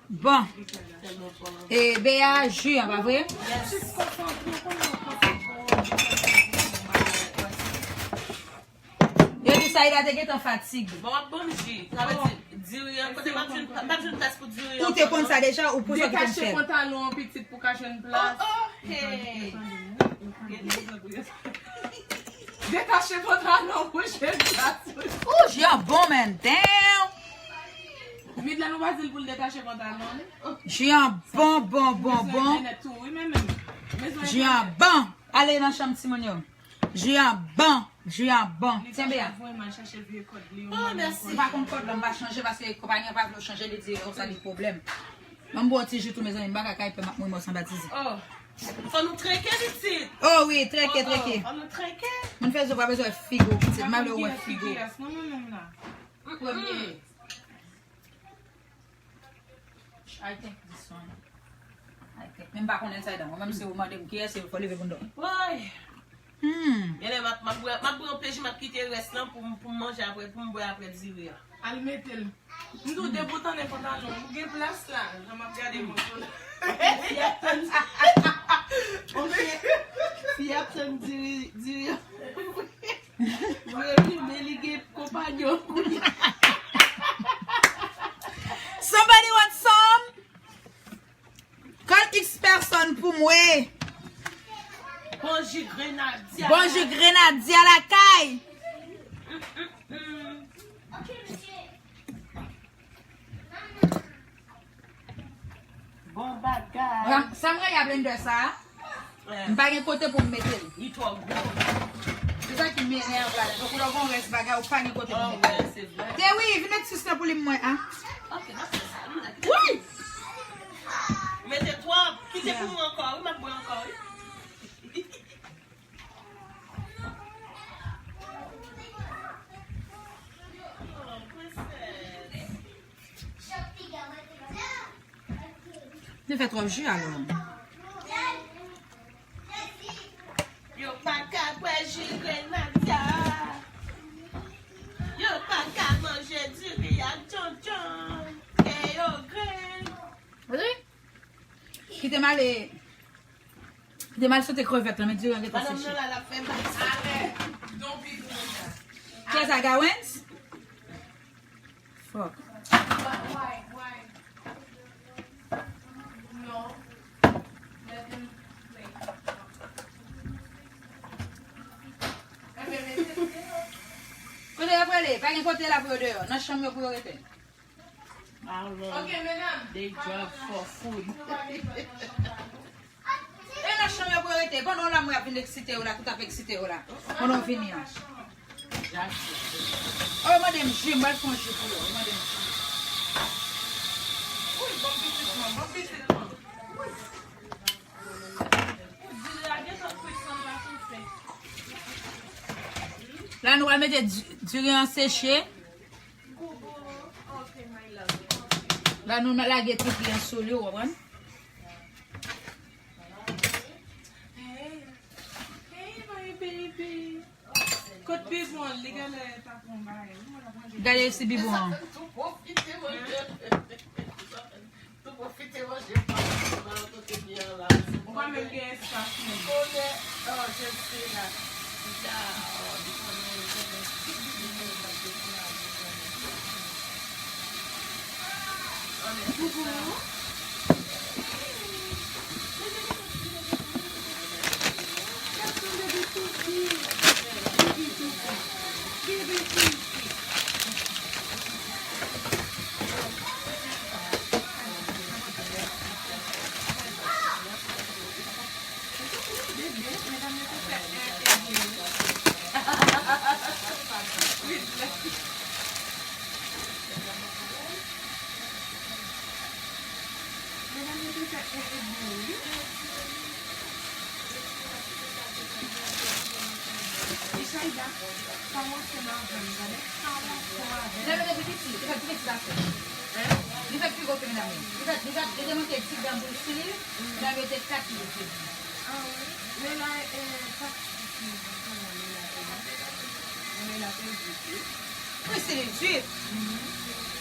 Bon. E, Bea, ji an, pa vre? Yo di Saida te gentan fatige. Bon, w ap ban m ji. Sa vle di, diri an, kote m ap jwenn, m ap jwenn plas pou diri an. Ou te konn sa deja, ou pou sa ki te fè. Detache pantalon an pitit pou ka jwenn plas. Oh, oh, hey. Detache pantalon pou jwenn plas. Ooh, ji an bon, man. Damn. Midland, ou pa di l pou l detache pantalon li? Ji an bon, bon, bon, bon. Ji an bon. Ale nan chanm timoun yo. Ji an bon, ji an bon. Tyenbe a. Li chache vye kòd li, oh, mèsi. M pa konn kòd la, m pa chanje paske konpayi an pa vle w chanje, li di, oh, sa gen pwoblèm. Ban m ba w ti jou tou, mezanmi, m pa ka kay pè m ap mouri mò sanbatize. Oh. Fò nou treke pitit. Oh wi, treke, treke. Fò nou treke. Moun fè zo pa bezwen wè figi w pitit, m pa vle w wè figi w. Premye. I think this one. I think. Men m pa konnen sa edan. Mwen menm si ou mande m kiyès, se fò leve pou m dòmi. Woy! Hmm. Genlè m ap, m ap bwè, m ap bwè yon peji, m ap kite rès lan pou m, pou m manje apre, pou m bwè apre diri a. Al mete l. M tou deboutonnen pantalon. M gen plas la. Jan m ap gade mwen tou la. Fi ap tann diri, diri. Mwen vin, men li gen konpanyon kounye a. Somebody want some? Call X pèsòn pou mwen. Bon ji grenadya. Bon ji grenadya lakay. Bon bagay. Sa m rayi a blender sa a. M pa gen kote pou m mete l. Li twò gwo. Se sa ki m enève la. Tankou lè w gen yon rès bagay, ou pa gen kote pou mete l. Te wi, vin met sis la pou li m mwen a. Ok, nan se sa. Wi! Mete twòp. Kite pou mwen ankò, wi, m ap bwè ankò, wi. Li fè twòp ji alò. Yo pa ka bwè ji grenadya. Yo pa ka manje diri ak djondjon. Ke yo grenn. Wi. Kite m ale. Kite m al sote krevèt la, men diri an gentan seche. Madanm nan la, l ap fè bak. Kiyès sa, Gawens? Fuck. Kote yo prale? Pa gen kote la pou yo deyò. Nan chanm yo pou yo rete. Our Lord, they drive for food. E nan chanm yo pou yo rete. Pandan w la, mwen ap vin eksite yo la, tout ap eksite yo la. Pandan w vini an. Oh, yo mande m ji, m pral fè yon ji pou yo. Yo mande m ji. Wi, bon pitit mwen, bon pitit mwen. Wi. Diri a gentan kwit san l pa tou fè. La, nou pral mete di-, diri an seche. La, nou lage pipi an sou li, w konprann? Hey, hey, my baby. Kot bibwon? Li genlè ta pran bagay. Gade si bibwon an. Tou pwofite manje. Tou pwofite manje pa nan kote li an la. Ou pa menm gen espas menm. Konnen, oh, Jensina. Dja, oh, li konnen, li konnen. Tout bibwon yo ap dekouraje konnen. Ann, Boubou. Gason bebe tou di. Bebe tou di. Bebe tou di. Lè yo te pi piti, li fè pi piti pase. Li fè pi gwo ke medam yo. Li fè, li fè, li te manke ti dan pou l swiv, medam yo te kat li te di. Ah wi. Lela, eh, pa piti, kòman Lela te ye? Lela te vit wi. Wi, se lezwit.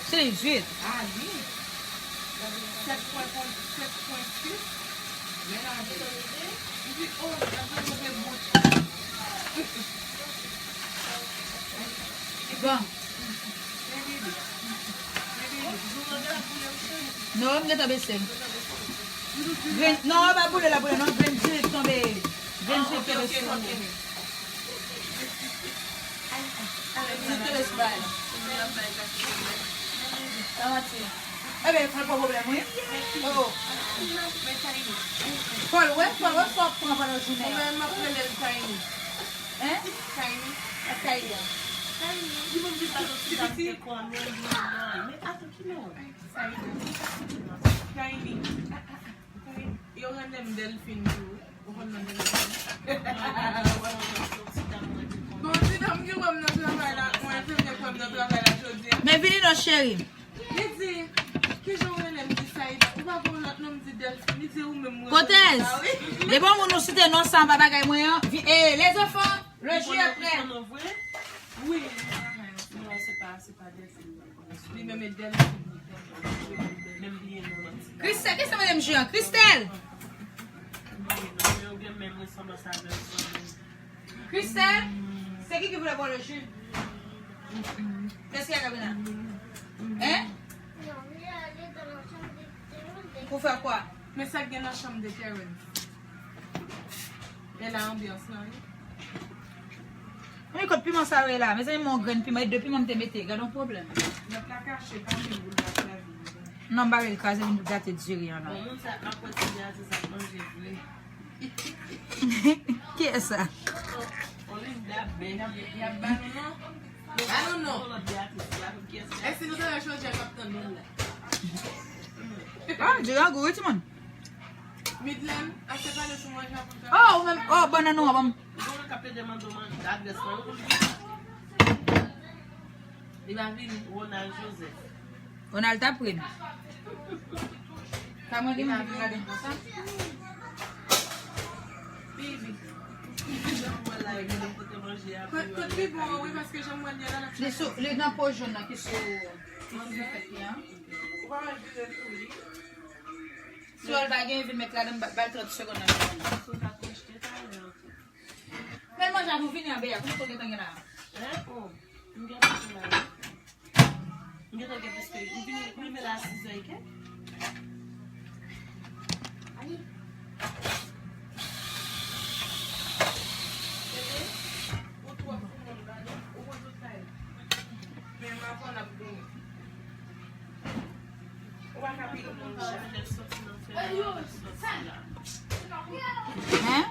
Se lezwit. Ah wi. Sèt pwen, sèt pwen sis. Lela te. Epi, oh, sa te move bout. Bon. Non, m gentan bese l. Grenn, non, pa boule la, boule, non, grenn diri k tonbe. Grenn diri k tonbe sou li. Grenn diri k tonbe sou bagay la. Sa manti. Enben, pa pwoblèm, wi. Oh. Fò l wè, fò l wè sa w ap pran pandan jounen an. Mwen menm, m ap rele l Tiny. Hein? Tiny. A Tiny. Tiny. Di moun di sa, tout ti dam te kwa mwen, mwen, mwen. Men atann ki non? Tiny. Tiny. Yo rele m Delphine tou. Ou konn nan Delphine? Bon, ti dam ki wè m nan travay la, yon enfimyè k wè m nan travay la jodi a. Men vini non, cheri. Li di, "Kijan w rele m?" M di, "Saïda." "Ou pa gen yon lòt non?" M di, "Delphine." Li di, "Ou menm mwen rele sa wi." Depi yon moun ou site non sa anba bagay mwen an, vi-, eh, les enfants, le jus est prêt. Wi. Non, se pa, se pa Delphine. Christelle, kisa w menm jan? Christelle! Christelle, c'est qui qui voulait boire le jus? Qu'est-ce qu'il y a, Gabriela? Hein? Pour faire quoi? Men sa k gen nan chanm de Terrence. E la anbyans lan, wi. Men kot piman sa yo ye la? Mezanmi, men yon grenn piman, e de piman m te mete. Gade yon pwoblèm. Lòt la kache, pa vin boul gate la vin. Non, m pa vle l kraze, vin gate diri an la. Bon, moun sa ap kontinye a di sa manje vre. Kiyès sa? Olinda, men y ap ba nou non. Ba nou non. Èske nou ta wè chonje k ap tann nou la? Ah, diri an gou, wi, timoun. Midlène, ase pale sou manje a pou fè. Oh, ou menm, oh, bannann ou an, ban m. Bon, k ap plede mande w manje, adrès mwen. Li va vini. Ronald Joseph. Ronald ta pre m. Sa mwen gen manje pou gade konsa. Bibi. Kot, kot li bon, wi, paske jan mwen li la, l ap Li sou, li nan po jòn nan ki sou, ki sou zafè li an. Ou pa wè l vire sou li. Si w al bagay, vin met ladan, ba l trant segonn nan. Men manje a pou vini an, Bea, kouman w gentan gen la? Hein? Oh, m gen tout la. M gentan gen prèske, m vini, m rive la a sis è e kèk. Bebe, ou twò pou moun, ba nou, ou pran tout kay. Men m aprann ap vini. Ou pa ka peye moun chè. Hein?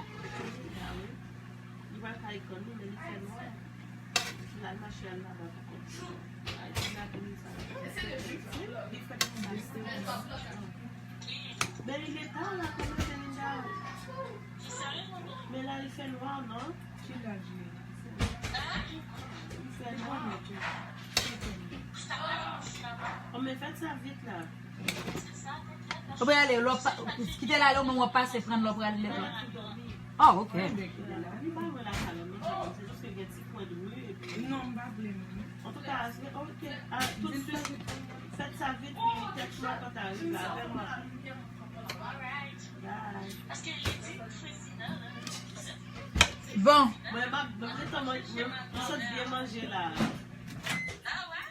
Li pa ka ekran, non, men li fè nwa. L al mache al laba pou kont li. Ay, ti lapli sa. Li fè pou desann. Men il est tard la, comment Linda? Men la, li fè nwa, non? Ki laj li ye? Li fè nwa. Bon, men fè sa vit la. Ou pral ale, lè w pa, kite l ale, ou menm w ap pase pran l, lè w pral ale. Oh, ok. Li pa lwen lakay la, men se jis ke gen ti kwen dri, epi Non, m pa vle, non. Antouka, ok, a, tout de suit, fè sa vit, wi, tèks mwen konn ta rive avè mwen. Bye. Bon. Mwen, m ap, mwen gentan manje, mwen, m sot byen manje la.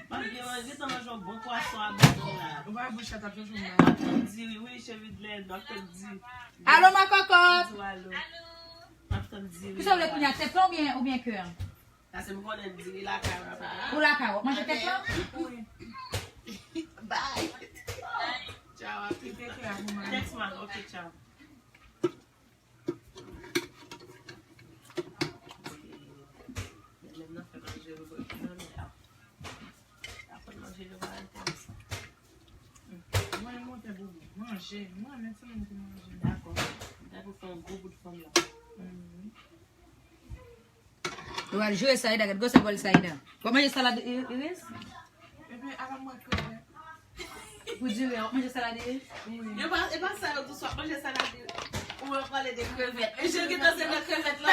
M ap byen manje, gentan manje yon bon pwason a bouton la. Ou pa bouch la t ap chonchon mal. M ap tann diri, wi, cheri Glenn, m ap tann diri. Alo, ma cocotte. Di alo. M ap tann diri. Kisa w vle kounye a, tèt lan oubyen, oubyen kè a? Paske m konnen diri lakay la pa. Ou lakay, w ap manje tèt lan? Wi. Bye. Tchaw, a plis. Tèks mwen, ok, tchaw. Menm nan fè manje, yo, nan men a. Aprann manje, yo, pa enteresan. Mwen, mwen fè bobo. Manje. Mwen renmen timoun ki manje. Dakò. M ta pou fè yon gwo bout fanm la. Mhm. Yo al jwe Saïda, gad gwosè bòl Saïda. W ap manje salad i-, iris? Epi, apa mwen krevèt. Pou diri, w ap manje salad iris? Wi. Yo pa, e pa sa yo tou, w ap manje salad iris. Ou wè, w ap pale de krevèt. E jan gentan se nan krevèt la.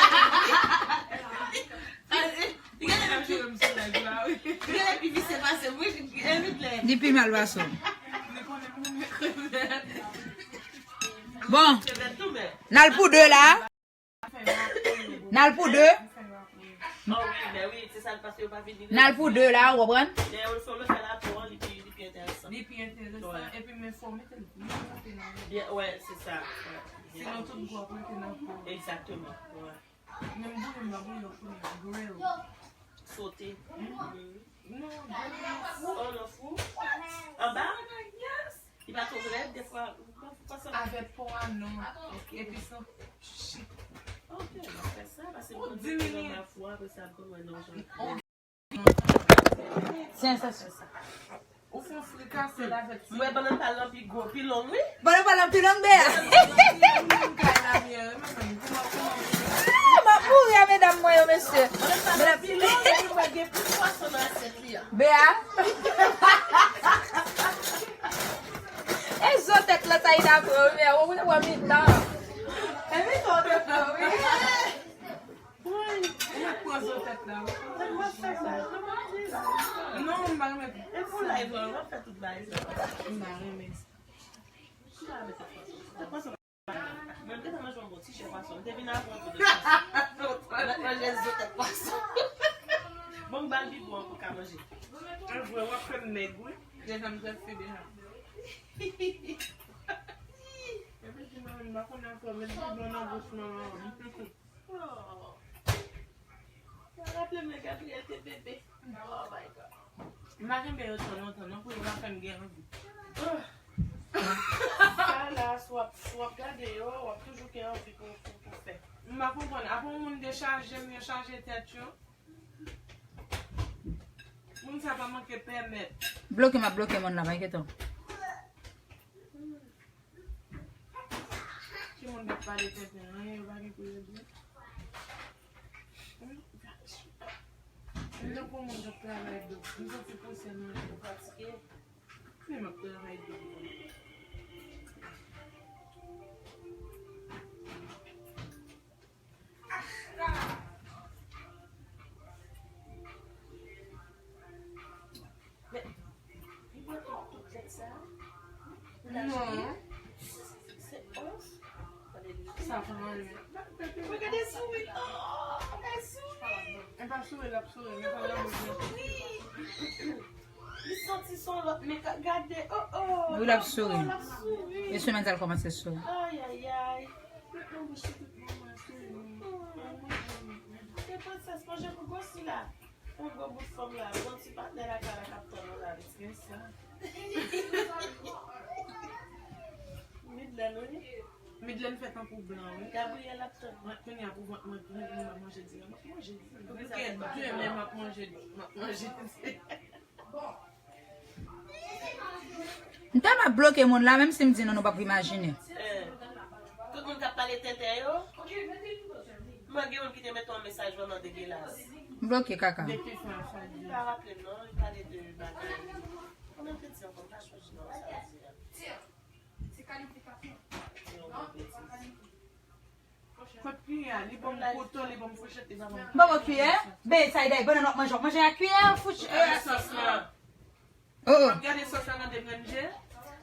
Li genlè menm pi, li genlè pi visye pase m, wi, e vit lè. Li pi mal pase w. Li konnen m renmen krevèt. Bon, krevèt tou, men. N al pou de la. N al pou de. Oh, wi, men wi, se sa l pase yo pa vini. N al pou de la, ou konprann? Lè yo fè, yo fè lapo an, li pi, li pi enteresan. Li pi enteresan, epi men fò w mete l byen kote nan. Byen, wè, se sa. Sinon, tout gwo ap rete nan po. Egzakteman, wè. Menm bouyon m nan, bouyon pou grill. Sote. Mhm. Non, grill. Oh, nan fou? Anba? Yes. Li pa twò rèd, defwa, ou pa, ou pa santi. Avèk po a, non. Epi san. Ok, m ap fè sa, paske m konn mete nan fou, apre sa, m konn wè non jan. Tiens, ça, c'est ça. Ou fè yon frikase la avèk ti. Mwen, bannann pa l lan pi gwo, pi long, wi. Bannann pa l lan pi long, Bea. Ah, m ap mouri a medam mwen yo, mesye. Bannann pa l lan pi long, epi mwen gen plis pwason nan asyèt li a. Bea. E zo tèt lan, Saïda, pran, Bea, ou wè mitan. E mitan tèt lan, wi. Woy, ou mèt pran zo tèt la, wi. Sa k ap fè sa? Non, M pa renmen. E pou live lan, w ap fè tout bagay sa. M pa renmen. Ki pa renmen tèt pwason? Tèt pwason. Mwen, m te manje yon bon ti chè pwason. M te vin avè yon tou de chè. Mwen manje zo tèt pwason. Bon, m ba l bibo an pou l ka manje. E vre, w ap fè m mèg, wi. Deja m trè fè deja. Epi di mwen, m pa konn afè, met bibo nan bouch manman an. Oh. Sa raple m lè Gabriel te bebe. Oh my God. M pa kenbe yo twò lontan non, pou yo pa fè m gen anvi. Sa la, si w ap, si w ap gade yo, w ap toujou gen anvi pou, pou, pou fè. M pa konprann. Apre yon moun dechaje m, yo chaje tèt yo. Moun sa pa manke pèmèt. Bloke m ap bloke moun la, pa enkyete w. Timoun k ap pale tenten, anyen yo pa gen pou yo di. M tankou moun k ap travay do. M santi pousè nan je m, fatige. Men m ap travay do. Men, li pran tout lèt sa? Non. Se onz? Sa fè mal, wi. Regade souri. Oh, regade souri. E pa souri, l ap souri, men pa nan bouch li. Li santi son lòt, men ka-, gade, oh, oh. Wi, l ap souri. Oh, l ap souri. E semèn sa l kòmanse souri. Ay, ay, ay. Mete nan bouch li tout moman, souri. Hmm. Te prensès, manje pou gwosi la. Yon gwo bout fanm la, bon ti patnè lakay la k ap tann ou la, wi. Gen sa. Midlèn, wi. Midlèn fè tankou blan, wi. Gabriel ap tann. Mwen, kounye a pou vant mwen, mwen, mwen manje di la. M ap manje di. Pou kè demen, m ap manje, m ap manje di. M tèlman bloke moun la, menm si m di nou, nou p ap imajine. Eh, tout moun k ap pale tenten yo, mwen gen youn ki te mete yon mesaj vrèman degelas. M bloke kaka. De ki sa sa di? M pa raple m non, li pale de bagay. Kòman te di ankò, m pa sonje non sa di a. Kot kiyè a? Li ban m kouto, li ban m fouchèt, li pa ban m kiyè. Baba kiyè? Be, sa e dèyè bannann w ap manje, w ap manje ak kiyè, fouch-, eh, sòs la. Oh, oh. W ap gade sòs la nan de grenn je.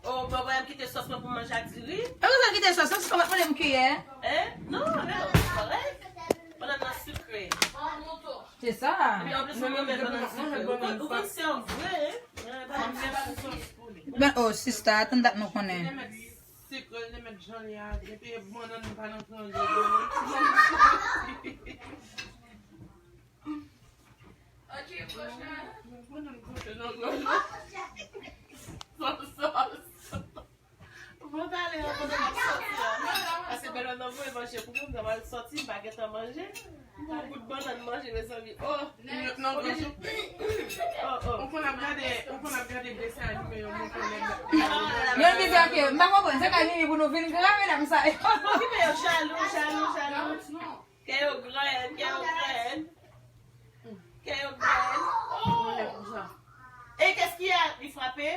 Oh, baba, m kite sòs mwen pou m manje ak diri. E pou sa kite sòs, sòs la w ap mande m kiyè? Hein? Non, men non, se pa vre. Bannann nan sikre. Se sa. Epi anplis, mwen renmen bannann sikre. Ou konn, ou konn se yon vre, hein? Bannann sikre. Ben, oh, sista, tann dat nou konnen. Sikre, li te met jan li a, epi bannann pa nan trangle. Ok, pwochè. Bannann kote nan gòj la. San sòs. Bon, talè a, pandan m ap sòti a. Paske bèl nan voye manje pou mwen, m ta pral sòti, m pa gentan manje. Yon bout bannann manje, mezanmi. Oh! Li met nan bouch ou. Oh, oh. Ou konn ap gade, ou konn ap gade desann anime yo, montre nèg la. Yo di sa ke, m pa konprann, se ka vini pou nou vin gran, medam sa yo. Okipe yo, jalou, jalou, jalou. Kè yo grenn, kè yo grenn. Kè yo grenn. Oh! Et qu'est-ce qu'il y a? Li frape?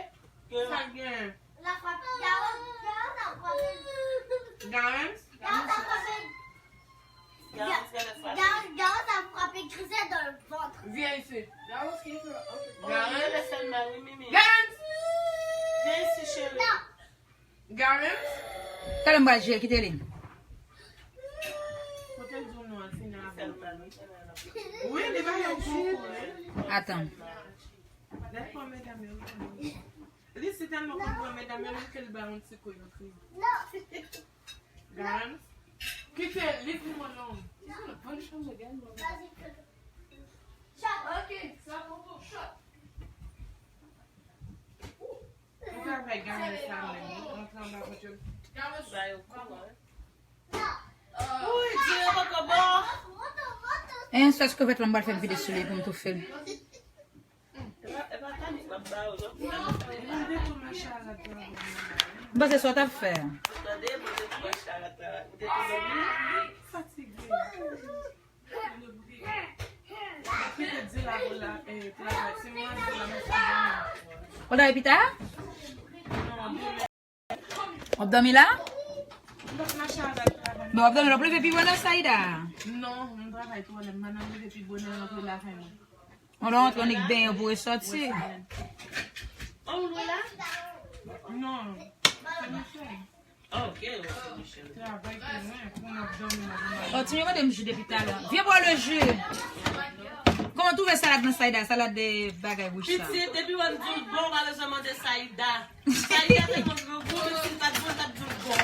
Sa gen. La frappe. Garance, Garance a frappé. Garance a frappé. Garance, Garance a frappé. Garance, Garance a frappé Grisette dans le ventre. Viens ici. Garance qui fait. Oh, Garance. Viens ici, chérie. Non. Garance. Talè m pral jwe, kite li. Kote l di w non, al fini avè l. Wi, li pa yon bon kou, wi. Atan. Gade kòman medam yo konn. Li si tèlman konn pran medam yo, menm ke li bay yon ti kou, yo kriye. Garance. Kite li pou mwen non. Ou travay Garance sa menm, wi. Antre anba vant yo. Ba yo kou, wi. Ui, di yo poko bon. E yon sòs krevèt la m pral fè m vide sou li pou m toufe l. M panse sa w t ap fè. Ou ta pita? W ap dòmi la? Bon, w ap dòmi la, w ap leve pi bonè, Saïda. Non, m travay twò lè, m pa nan leve pi bonè, m ap leve la fè mwen. Ou lè rantre, ou nik benyen pou resòti. An ou lwe la? Non. Se Michel. Oh, ok, se Michel. Travay ke mwen, pou m ap dòmi nan. Oh, ti mwen mande m ji depi talè. Vye bwè le ji. Kòman w twouve salad nan, Saïda? Salad de bagay bouch sa. Pitit, depi w di l bon, w pa bezwen mande Saïda. Saïda te konn gou, gou, men si l pa t bon, l t ap di l bon.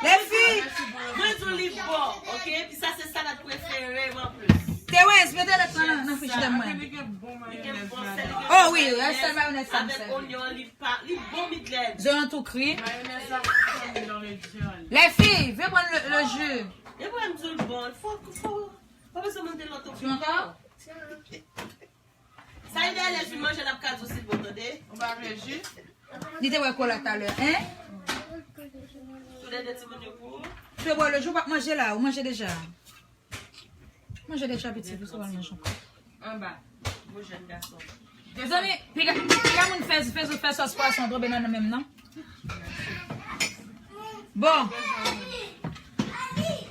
Les filles. Mwen di w li bon, ok? Epi sa se salad prefere m anplis. Terence, mete lèt lan nan, nan frijidè mwen. Li gen bon mayonèz ladan. Oh wi, sèl mayonèz sa m sèvi. Avèk onyon, li pa, li bon midlèd. Zo an tou kri. Mayonèz la pou fanmi nan redyòl. Les filles, vin pran le, le ji. E mwen m di l bon, fò, fò, pa bezwen mande lòt opinyon. Ti ankò? Sa ide lè vin manje, n ap ka di w si l bon, tande? Ou pa vle ji? Li te bwè kola talè, en? Tou lè de timoun yo pou ou? Te bwè le ji, w p ap manje la, ou manje deja. Manje deja, pitit, ou sa pral manje ankò. Anba, gwo jèn gason. Mezanmi, piga, piga moun fè, fè, fè sòs pwason tonbe nan nan menm, non? Bon.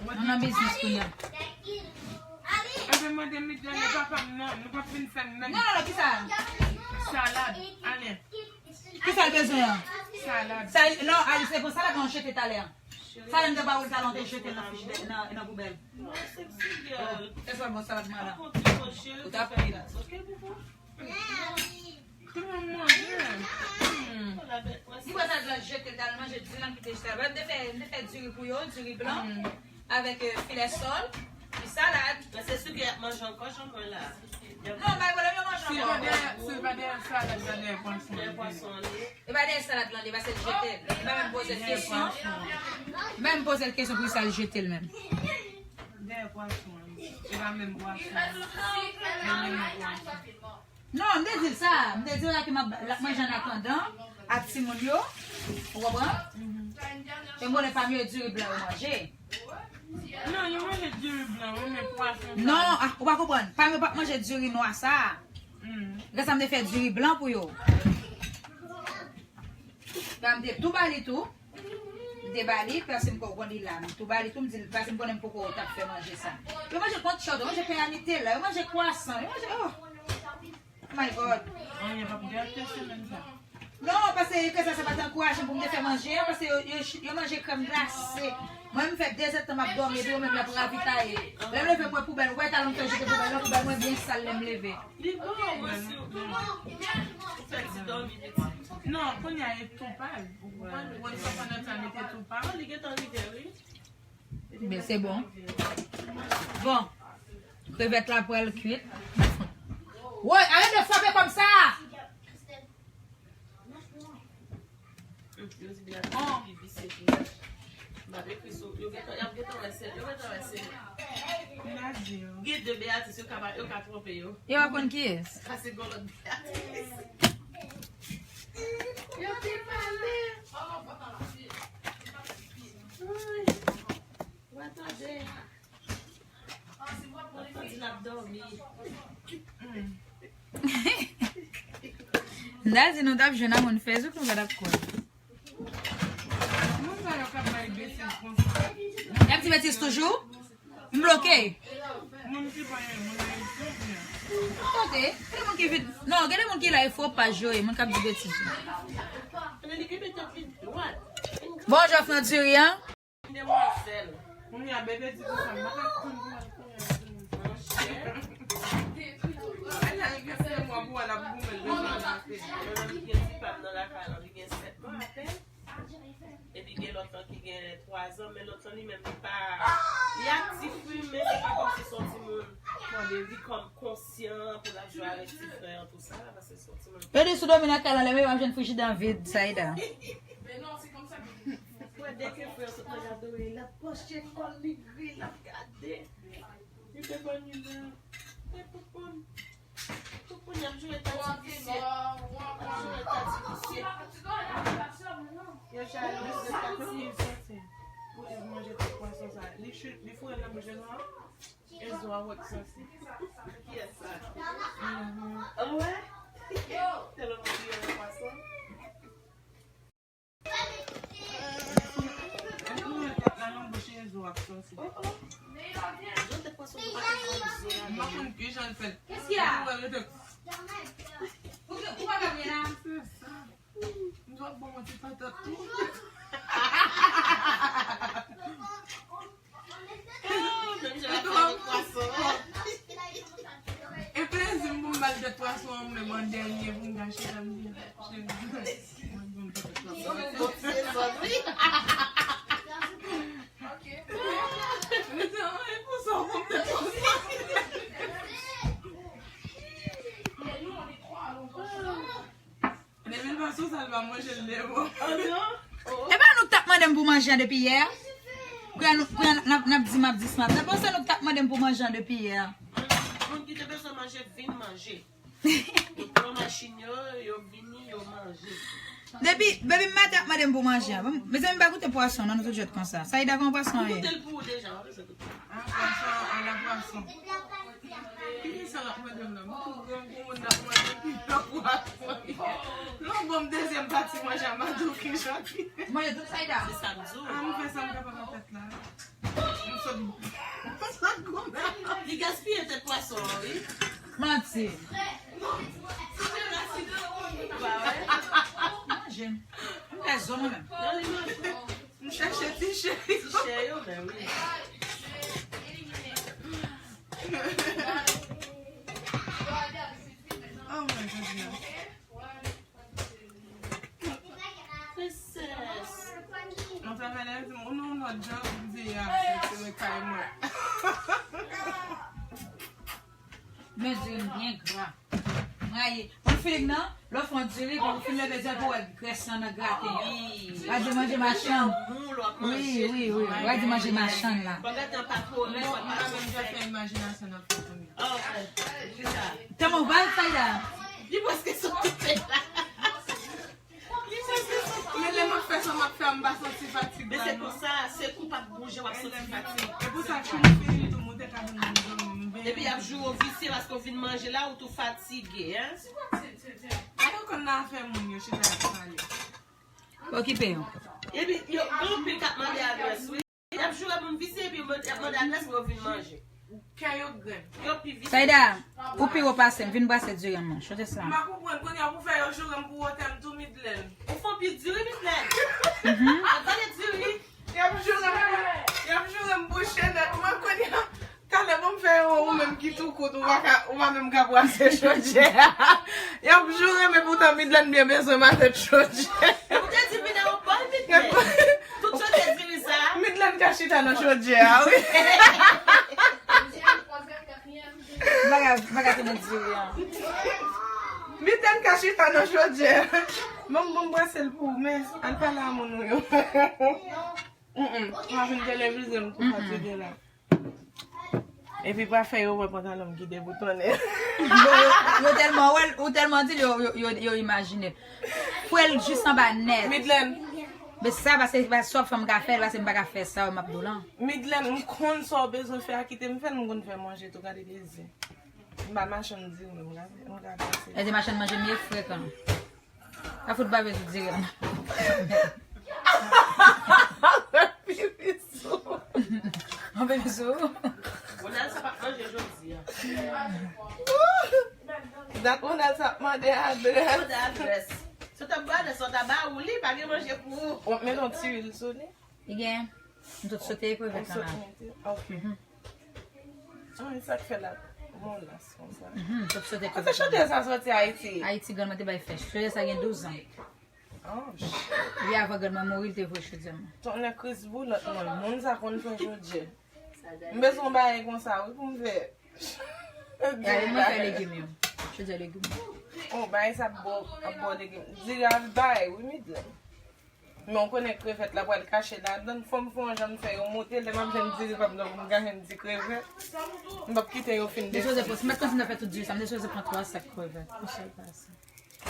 Nou nan biznis kounye a. Enben, mande Miguel, e papa m nan, nou p ap vin fè m nan. Non, non, non, kisa? Salad, ale. Kisa l bezwen an? Salad. Sa, non, Alice, se pou salad mwen jete talè an. Salad m te ba ou l talè an, te jete l nan frijidè, nan, nan poubèl. Kèswa bon salad mwen la. Ou t ap ri. Tout moun manje. Hmm. Li wè sa l jete, l t al manje diri, l kite jete. M te fè, m te fè diri pou yo, diri blan, avèk, euh, filè sòl, epi salad. Men se sou ke y ap manje ankò, jan mwen la. Non, pa gen pwoblèm, yo manje ankò. Si l pa dèyè, si l pa dèyè salad la, dèyè pwason. Dèyè pwason li. E pa dèyè salad lan, li, paske l jete l. M pa menm poze l kesyon. M pa menm poze l kesyon pou sa l jete l menm. Dèyè pwason li. E pa menm pwason. E menm pwason. Non, m te di l sa. M te di l la ke m ap, l ap manje an atandan ak timoun yo. Ou konprann? E m konnen pa mye diri blan yo manje. Non, yo manje diri blan, wi, men pwason sa. Non, ah, ou pa konprann. Pa mye p ap manje diri nwa sa. Gen sa m te fè diri blan pou yo. Sa m te tou ba li tou. M te ba li, paske m konn li la. M tou ba li tou, m di l, paske m konnen m poko t ap fè manje sa. Yo manje kòtchòt, yo manje pen a Nutella, yo manje kwasan, yo manje, oh. Oh my God. Anyen p ap gate semèn sa. Non, paske yo te sa, se pa t ankouraje m pou m te fè manje an, paske yo, yo, yo manje krèm glase. Mwen, m fè de zèdtan m ap dòmi, epi yo menm y ap ravitaye. Lè m leve, m wè poubèl, ou wè talè m fè jete poubèl nan, poubèl mwen byen sal lè m leve. Li bon, mwen si ou fè ti dòmi, pitit. Non, kounye a e tou pa l. Ou konprann? Once upon a time, li te tou pa l. Oh, li gentan rive, wi. Men se bon. Bon. Krevèt la pral kwit. Woy, arete frape kòm sa! Yo di Beatrice pi visye ke m. M ap ekri sou, yo gentan, y ap gentan wè se, yo gentan wè se. Gen de Beatrice, yo ka pa, yo ka twonpe yo. Yo pa konn kiyès. Pase gon lòt Beatrice. Yo te pale. Ay. Wa tande. Antan di l ap dòmi. M ta di nou t ap jwenn a moun Facebook, nou pa t ap kwè. Moun sa yo k ap bay betiz konsa. Y ap di betiz toujou? M bloke. Moun ki pa yon moun Ayiti, oubyen? Tande, gen de moun ki vin, non, gen de moun ki la e fo paj yo ye, moun k ap di betiz yo. Bonjou, Frandiri an. Demwazèl. Kounye a bebe di konsa, m pa ka tann pou al konnen. Monchè. Lè l gen sèt mwa pou al ap goumen l bezwen maten. Li gen ti pa m nan lakay lan, li gen sèt mwa apèn. Epi gen lòt lan ki gen twa zan, men lòt lan li menm li pa, li aktif wi, men se pa kòmsi se yon timoun li kòm konsyan pou l ap jwe avèk ti frè an tou sa, paske se yon timoun. Yo di si w dòmi nan kay lan, lè m rive m ap jwenn frijidè an vid, Saïda. Frè, dèke frè sot nan gade w, l ap panche kò l, li gri, l ap gade. Li te ban li nan. Mwen konprann. Tout moun ap joure tati visye. Ap joure tati visye. Yo jalou de tati visye. Pou Eve manje tout pwason sa. Li chute, li foure nan bouch Ezo a. Ezo a wè k sansi. Kiyès sa? Mhm. An wè? Tèlman li renmen pwason. Mwen tèt la nan bouch Ezo ap sòti. Oh, oh. Jan tèt pwason nou pa te pran zo la. Pa konn ki jan l fèt. Qu'est-ce qu'il y a? Ou wè l rete. Ou pa ka byen la. Se sa. M t ap ban w ti patat tou. Menm jan l ap fè avèk pwason. E plezi m pou m ba l tèt pwason an menm an dènye pou m ka chita m di, cheri, mwen ban m tèt pwason. Bon, se zòt, wi. Li di, "An, e pou sa w ban m tèt pwason." Depi l pa sou sa, l pa manje, l devan. E pa nou k t ap mande m pou manje an depi yè? Kounya nou, kounya n ap, n ap di m ap di smart. Nan panse nou k t ap mande m pou manje an depi yè? Moun ki te bezwen manje, vin manje. Yo pran machin yo, yo vini, yo manje. Depi, depi maten ap mande m pou manje an. Mezanmi, m pa goute pwason, non, nou tout jwèt konsa. Saida, kòman pwason an ye? Goute l pou ou deja, w ap bezwen goute. Ah, pwason, ala pwason. Ki sa l ap mande m la? M tou grangou moun n ap mande ki jan pwason ye. Non, bon, m dezyèm pati manje a, m a di w ki jan ki. Manje tout Saida. Se sa m di w. Ah, m fè sa m kapab ak tèt la. M sot, m sot goumen. Li gaspiye tèt pwason an, wi. Manti. Manje. M pè zo mwen menm. Non, li manje. M chèche ti chè. Ti chè yo, men wi. Oh my goodness. Princess. Mwen travay la, di m, ou nan yon lòt jan, m di, "Ya, se mwen kay mwen." Men diri m byen gra. Mwen rayi. Mwen feeling nan, lè w fè yon diri, pou w fin leve zye pou w wè grès lan nan graten an. Wi. W a di manje machann. Wi, wi, wi. W a di manje machann la. Mwen menm, m ap fè imajinasyon nan fè pou mwen. Tèlman w bal, Saida. Li prèske sot tout tèt la. Men lè m ap fè sa m ap fè a, m pa santi fatig la, non. Men se pou sa, se kou p ap bouje, w ap santi fatig. E pou sa, kou m fini tou, m te ka vin nan dòmi, m byen. Epi y ap joure w visye paske w vin manje la, ou tou fatige, en. A yo konn nan afè moun yo, chita y ap pale. Okipe yo. Epi yo, gen anpil k ap mande adrès, wi. Y ap joure moun visye epi yo mande, y ap mande adrès pou yo vin manje. Kè yo grenn. Yo pi visye. Saida, ou pi wo pase m, vin brase diri an non. Chote sa. M pa konprann, kounye a pou fè yo joure m pou wote m tou, Midlène. Ou fè yon pi diri, Midlène. Mhm. Al gade diri. Y ap joure m pou, y ap joure m pou chenèt mwen kounye a. Talè, bon, m fè yon ou menm ki tou kout, ou pa ka, ou pa menm ka brase chodyè a. Y ap joure m, epoutan Midlène byen bezwen matèt chodyè. Ou te di vin nan yon bòl, Midlène. Tout chodyè diri sa. Midlène ka chita nan chodyè a, wi. M pa ka, m pa ka tounen diri an. Midlène ka chita nan chodyè a. Bon, bon, m brase l pou ou, men al pale a moun ou yo. Mm, mm. M ap vin televize m tou fatige la. Epi pa fè yo wè pantalon m ki deboutonnen. Yo, yo, yo tèlman wè l, ou tèlman di l, yo, yo, yo, yo imajine. Fwe l jis anba nèt. Midlène. Men sa, paske, paske sa w ap fè m ka fè l, paske m pa ka fè sa, m ap di w lan. Midlène, m konn sa w bezwen fè a, kite m fè l, m konn fè manje tou, gade dezi. M pa machann diri, men m ka, m ka pase. E se machann manje m ye frekan. A fout bave sou diri an. Pipi sou. Anpil sou. Monalsa p ap manje jodi a. Dat Monalsa ap mande adrès. Mande adrès. Si w t ap ba adrès, w ta ba ou li, pa gen manje pou ou. Ou met yon ti lwil sou li. Li gen, m tout sote krevèt lan la. Ok. Mhm. Ah, e sa k fè la, bon, las konsa. Mhm, m tout sote krevèt lan. Kote chante sa soti Ayiti? Ayiti, grann mwen te bay fèch. Chante sa gen douz an. Oh, shit. Wi, avan grann mwen mouri, li te voye chante sa. Tonnè Kris boulòt mwen. Moun sa konn fè chante. M bezwen yon bagay konsa, wi, pou m fè. Gade, mwen fè legim yo. Chante legim. Oh, bagay sa ap bò, ap bò legim. Diri al bay, wi, Midlène. Men w konnen krevèt la pral kache ladan. Fò m fè yon jan m fè yo moute. Lè m ap jwenn diri pa m nan pou m ka jwenn ti krevèt. M p ap kite yo fin desann. M te sipoze pran, si m t ap kontinye fè tout diri sa, m te sipoze pran twa sak krevèt. Yon sèl pase.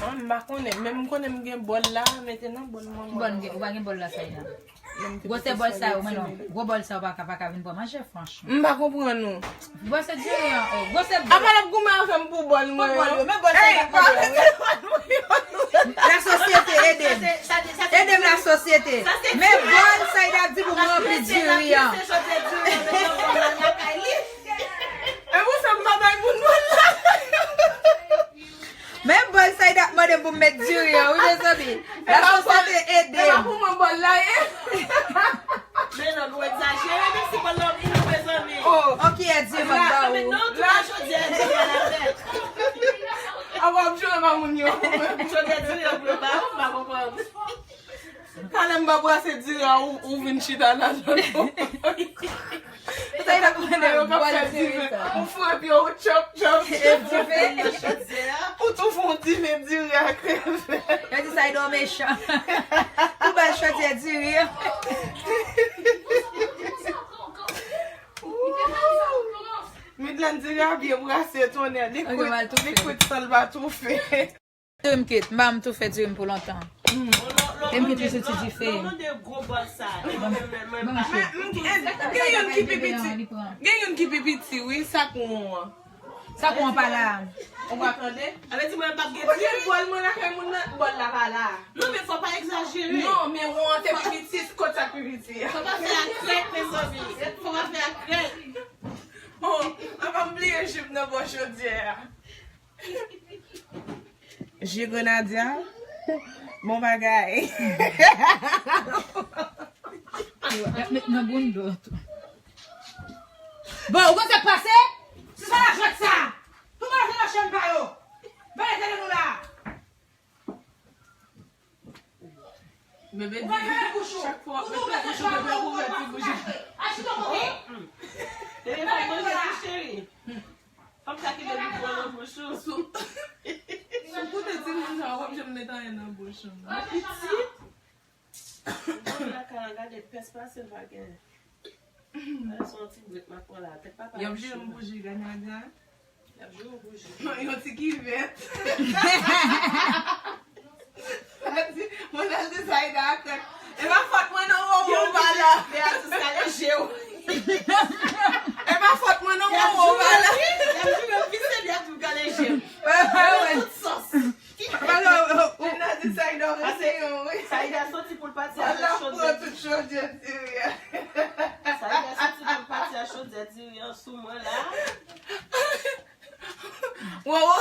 Non, m pa konnen. Men m konnen m gen bòl la, mete nan bòl mwen. Ki bòl m gen? Ou pa gen bòl la, Saida. Gwosè bòl sa yo, men non. Gwo bòl sa yo pa ka, pa ka vin pran manje, franchman. M pa konprann ou. Gwosè diri an, oh, gwosè bòl. Apa l ap goumen avè m pou bòl mwen yo? Pou bòl yo, men bòl sa yo pa pran. Lasosyete, ede m. Ede m, lasosyete. Men bòl Saida di pou m ranpli diri an. E pou sa m pa ta Met diri an, wi, mezanmi. Lachòse te ede m. E pa pou mwen bòl la ye. Men non, nou egzajere, men si bòl la vini, mezanmi. Oh, ok, Dye, m ap ba ou. Non, tout la jodi a, Dye, m al avèk. A w ap jwe mamoun yo. Jodi a, Dye, m ap ba ou, m pa konprann. Talè m pa brase diri a, ou, ou vin chita ladan l. Sa y ap mande m, bòl diri sa. Ou fwe pye w, tchòp, tchòp, tchòp. Ou tou fè yon dife diri a kreve. Yo di sa y do mechan. Ou ba l chodyè diri. Midland diri a byen brase, tonnè. Likwid, likwid san l pa toufe. Diri m kit, m pa m toufe diri m pou lontan. E m kit li soti dife. Ban m chou. Gen youn ki pi piti. Gen youn ki pi piti, wi, sak won an. Sak won an pa la. Ou pa tande? Sa vle di mwen p ap gen diri. Ou gen bòl mwen lakay moun nan, bòl la pa la. Non, men fò pa egzajere. Non, men won an te pi piti, kot sa pi piti a? Fò pa fè ak krèk, mezanmi. Fò pa fè ak krèk. Oh, apa m bliye jip nan bò chodyè a. Ji grenadya. Bon bagay. Y ap met nan bounda w tou. Bon, ou konn sa k pase? Se sa lajwèt sa. Pou mwen, se machann pa yo. Vale tande nou la. Bebe di, chak fwa w ap mete bouch ou, bebe ap ouvè ti bouch li. Bebe fè manje tou, cheri. Fanm sa ki bebe pran nan bouch ou. Si w, si w koute timoun sa, w ap janm met anyen nan bouch ou. Pitit. Mwen lakay la, gade pès pase l pa gen. Gade se yon ti bwèt m ap pran la. Tèt papa ap cho. Y ap jere m bouji grenadya. Y ap jere w bouji. Yon ti kivèt. Mwen al di Zayda a krèk. E pa fòt mwen non, Wowo, ou pa la. Beatrice kale je w. E pa fòt mwen non, Wowo, ou pa la. Y ap jere w pise, Beatrice kale je w. Nan tout sans. Alò, ou nan di Zayda rete yon, wi. Zayda soti pou l pati ak chodyè. Al ap pran tout chodyè diri a. Zayda soti pou l pati ak chodyè diri an sou mwen la. Wowo,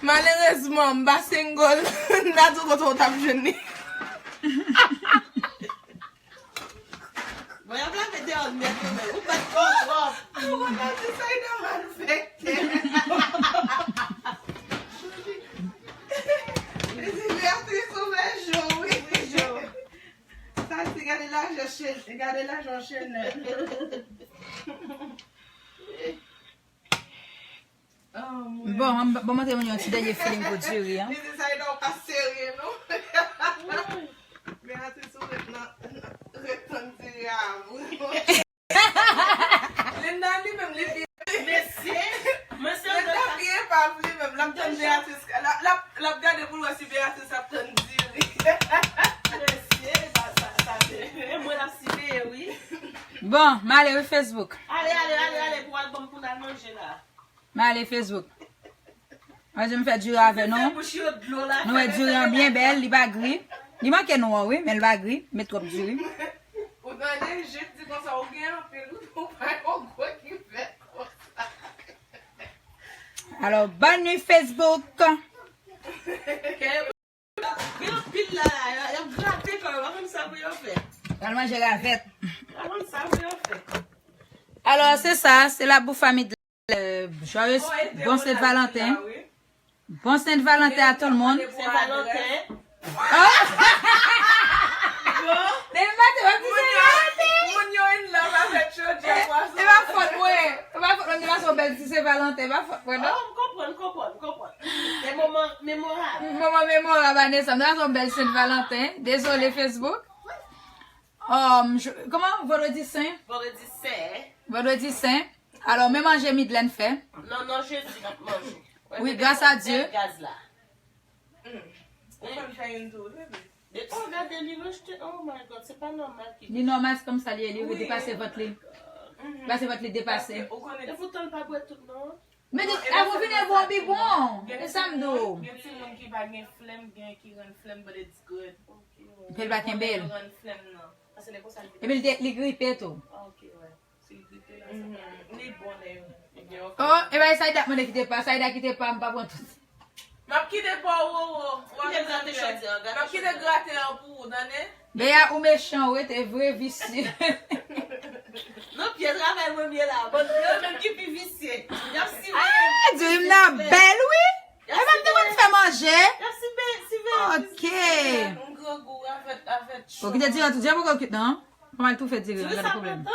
malerezman, m pa single. M ta di w kote w t ap jwenn li. Bon, y ap lave deyò nèt, wi, men ou fè twò twòp. Ou konn di Zayda malfektè. Li di Beatrice ouvè je w, wi. Sa se gade lajan chen, gade lajan Chanel. Bon, m, bon, montre moun yon ti dènye feeling pou diri an. Li di Zayda ou pa serye, non. Beatrice, ou ret nan, ret tann diri a, wi. Linda, li menm, li pi. Mesye, mesye, Linda pi epav li menm. L ap tann Beatrice. L ap, l ap, l ap gade pou l wè si Beatrice ap tann diri. Mesye, sa, sa, sa, se, e mwen l ap siveye, wi. Bon, m ale, wi, Facebook. Ale, ale, ale, ale, pou al ban m pou n al manje la. M ale Facebook. Mwen di m fè diri avè nou. Nou wè diri an byen bèl, li pa gri. Li manke nou an wi, men li pa gri, met twòp diri. Ou tande, je di konsa, ou gen anpil, ou pa yon gwo ki fè konsa. Alò, bonne nuit Facebook. Gen anpil la, la, y ap grate kò yo, pa konn sa pou yo fè. Y al manje ravèt. Pa konn sa pou yo fè. Alò, se sa, se la pou fanmi de, euh, joyeux, bon Saint Valentin. Bon Saint Valentin à tout le monde. Saint Valentin. Depi maten, w ap di Saint Valentin. Moun yo in love avèk chodyè pwason. E pa fòt mwen. E pa fòt mwen, m te pase yon bèl ti Saint Valentin. E pa fòt mwen, non. Oh, m konprann, m konprann, m konprann. Se moman memorab. Moman memorab ane sa. M te pase yon bèl Saint Valentin. Dezole, Facebook. Um, je, kòman? Vandredi sen? Vandredi sen. Vandredi sen. Alò, men manje Midlène fè. Non, non, Jezi, n ap manje. Wi, gras a Dye. Gaz la. Ou konn fè youn tou, wi, bebe. Oh, gade, li rejte. Oh my God, se pa nòmal ki. Li nòmal, se kòmsa li ye, li depase vant li. Depase vant li, depase. E poutan l pa bwè tout, non. Men di, avè w vin e bon bibwon. E sa m di w. Gen timoun ki pa gen flèm, gen ki rann flèm, but it's good. Epi l pa kenbe l. Rann flèm nan. Paske lè konsa li. Epi li te, li gripe tou. Ok, wè. Si li gripe la, sa pa. Li bon lè yo. Oh, e bay Sayda mande kite pa, Sayda kite pa, m pa pran tout. M ap kite pa w, Roro. Ou ap Kite grate chòdi an, M ap kite grate an pou ou, tande? Bea, ou mechan, ou rete vre visye. Nan pye travay mwen m ye la. Bann yo menm ki pi visye. Y ap sive. Ah, Dream nan bèl, wi. E pa m te konn fè manje. Y ap sive, sive. Ok. M grangou avèk, avèk Ou kite diri an tou, diri poko kwit non. Kòman l tou fè diri an, gade pwoblèm.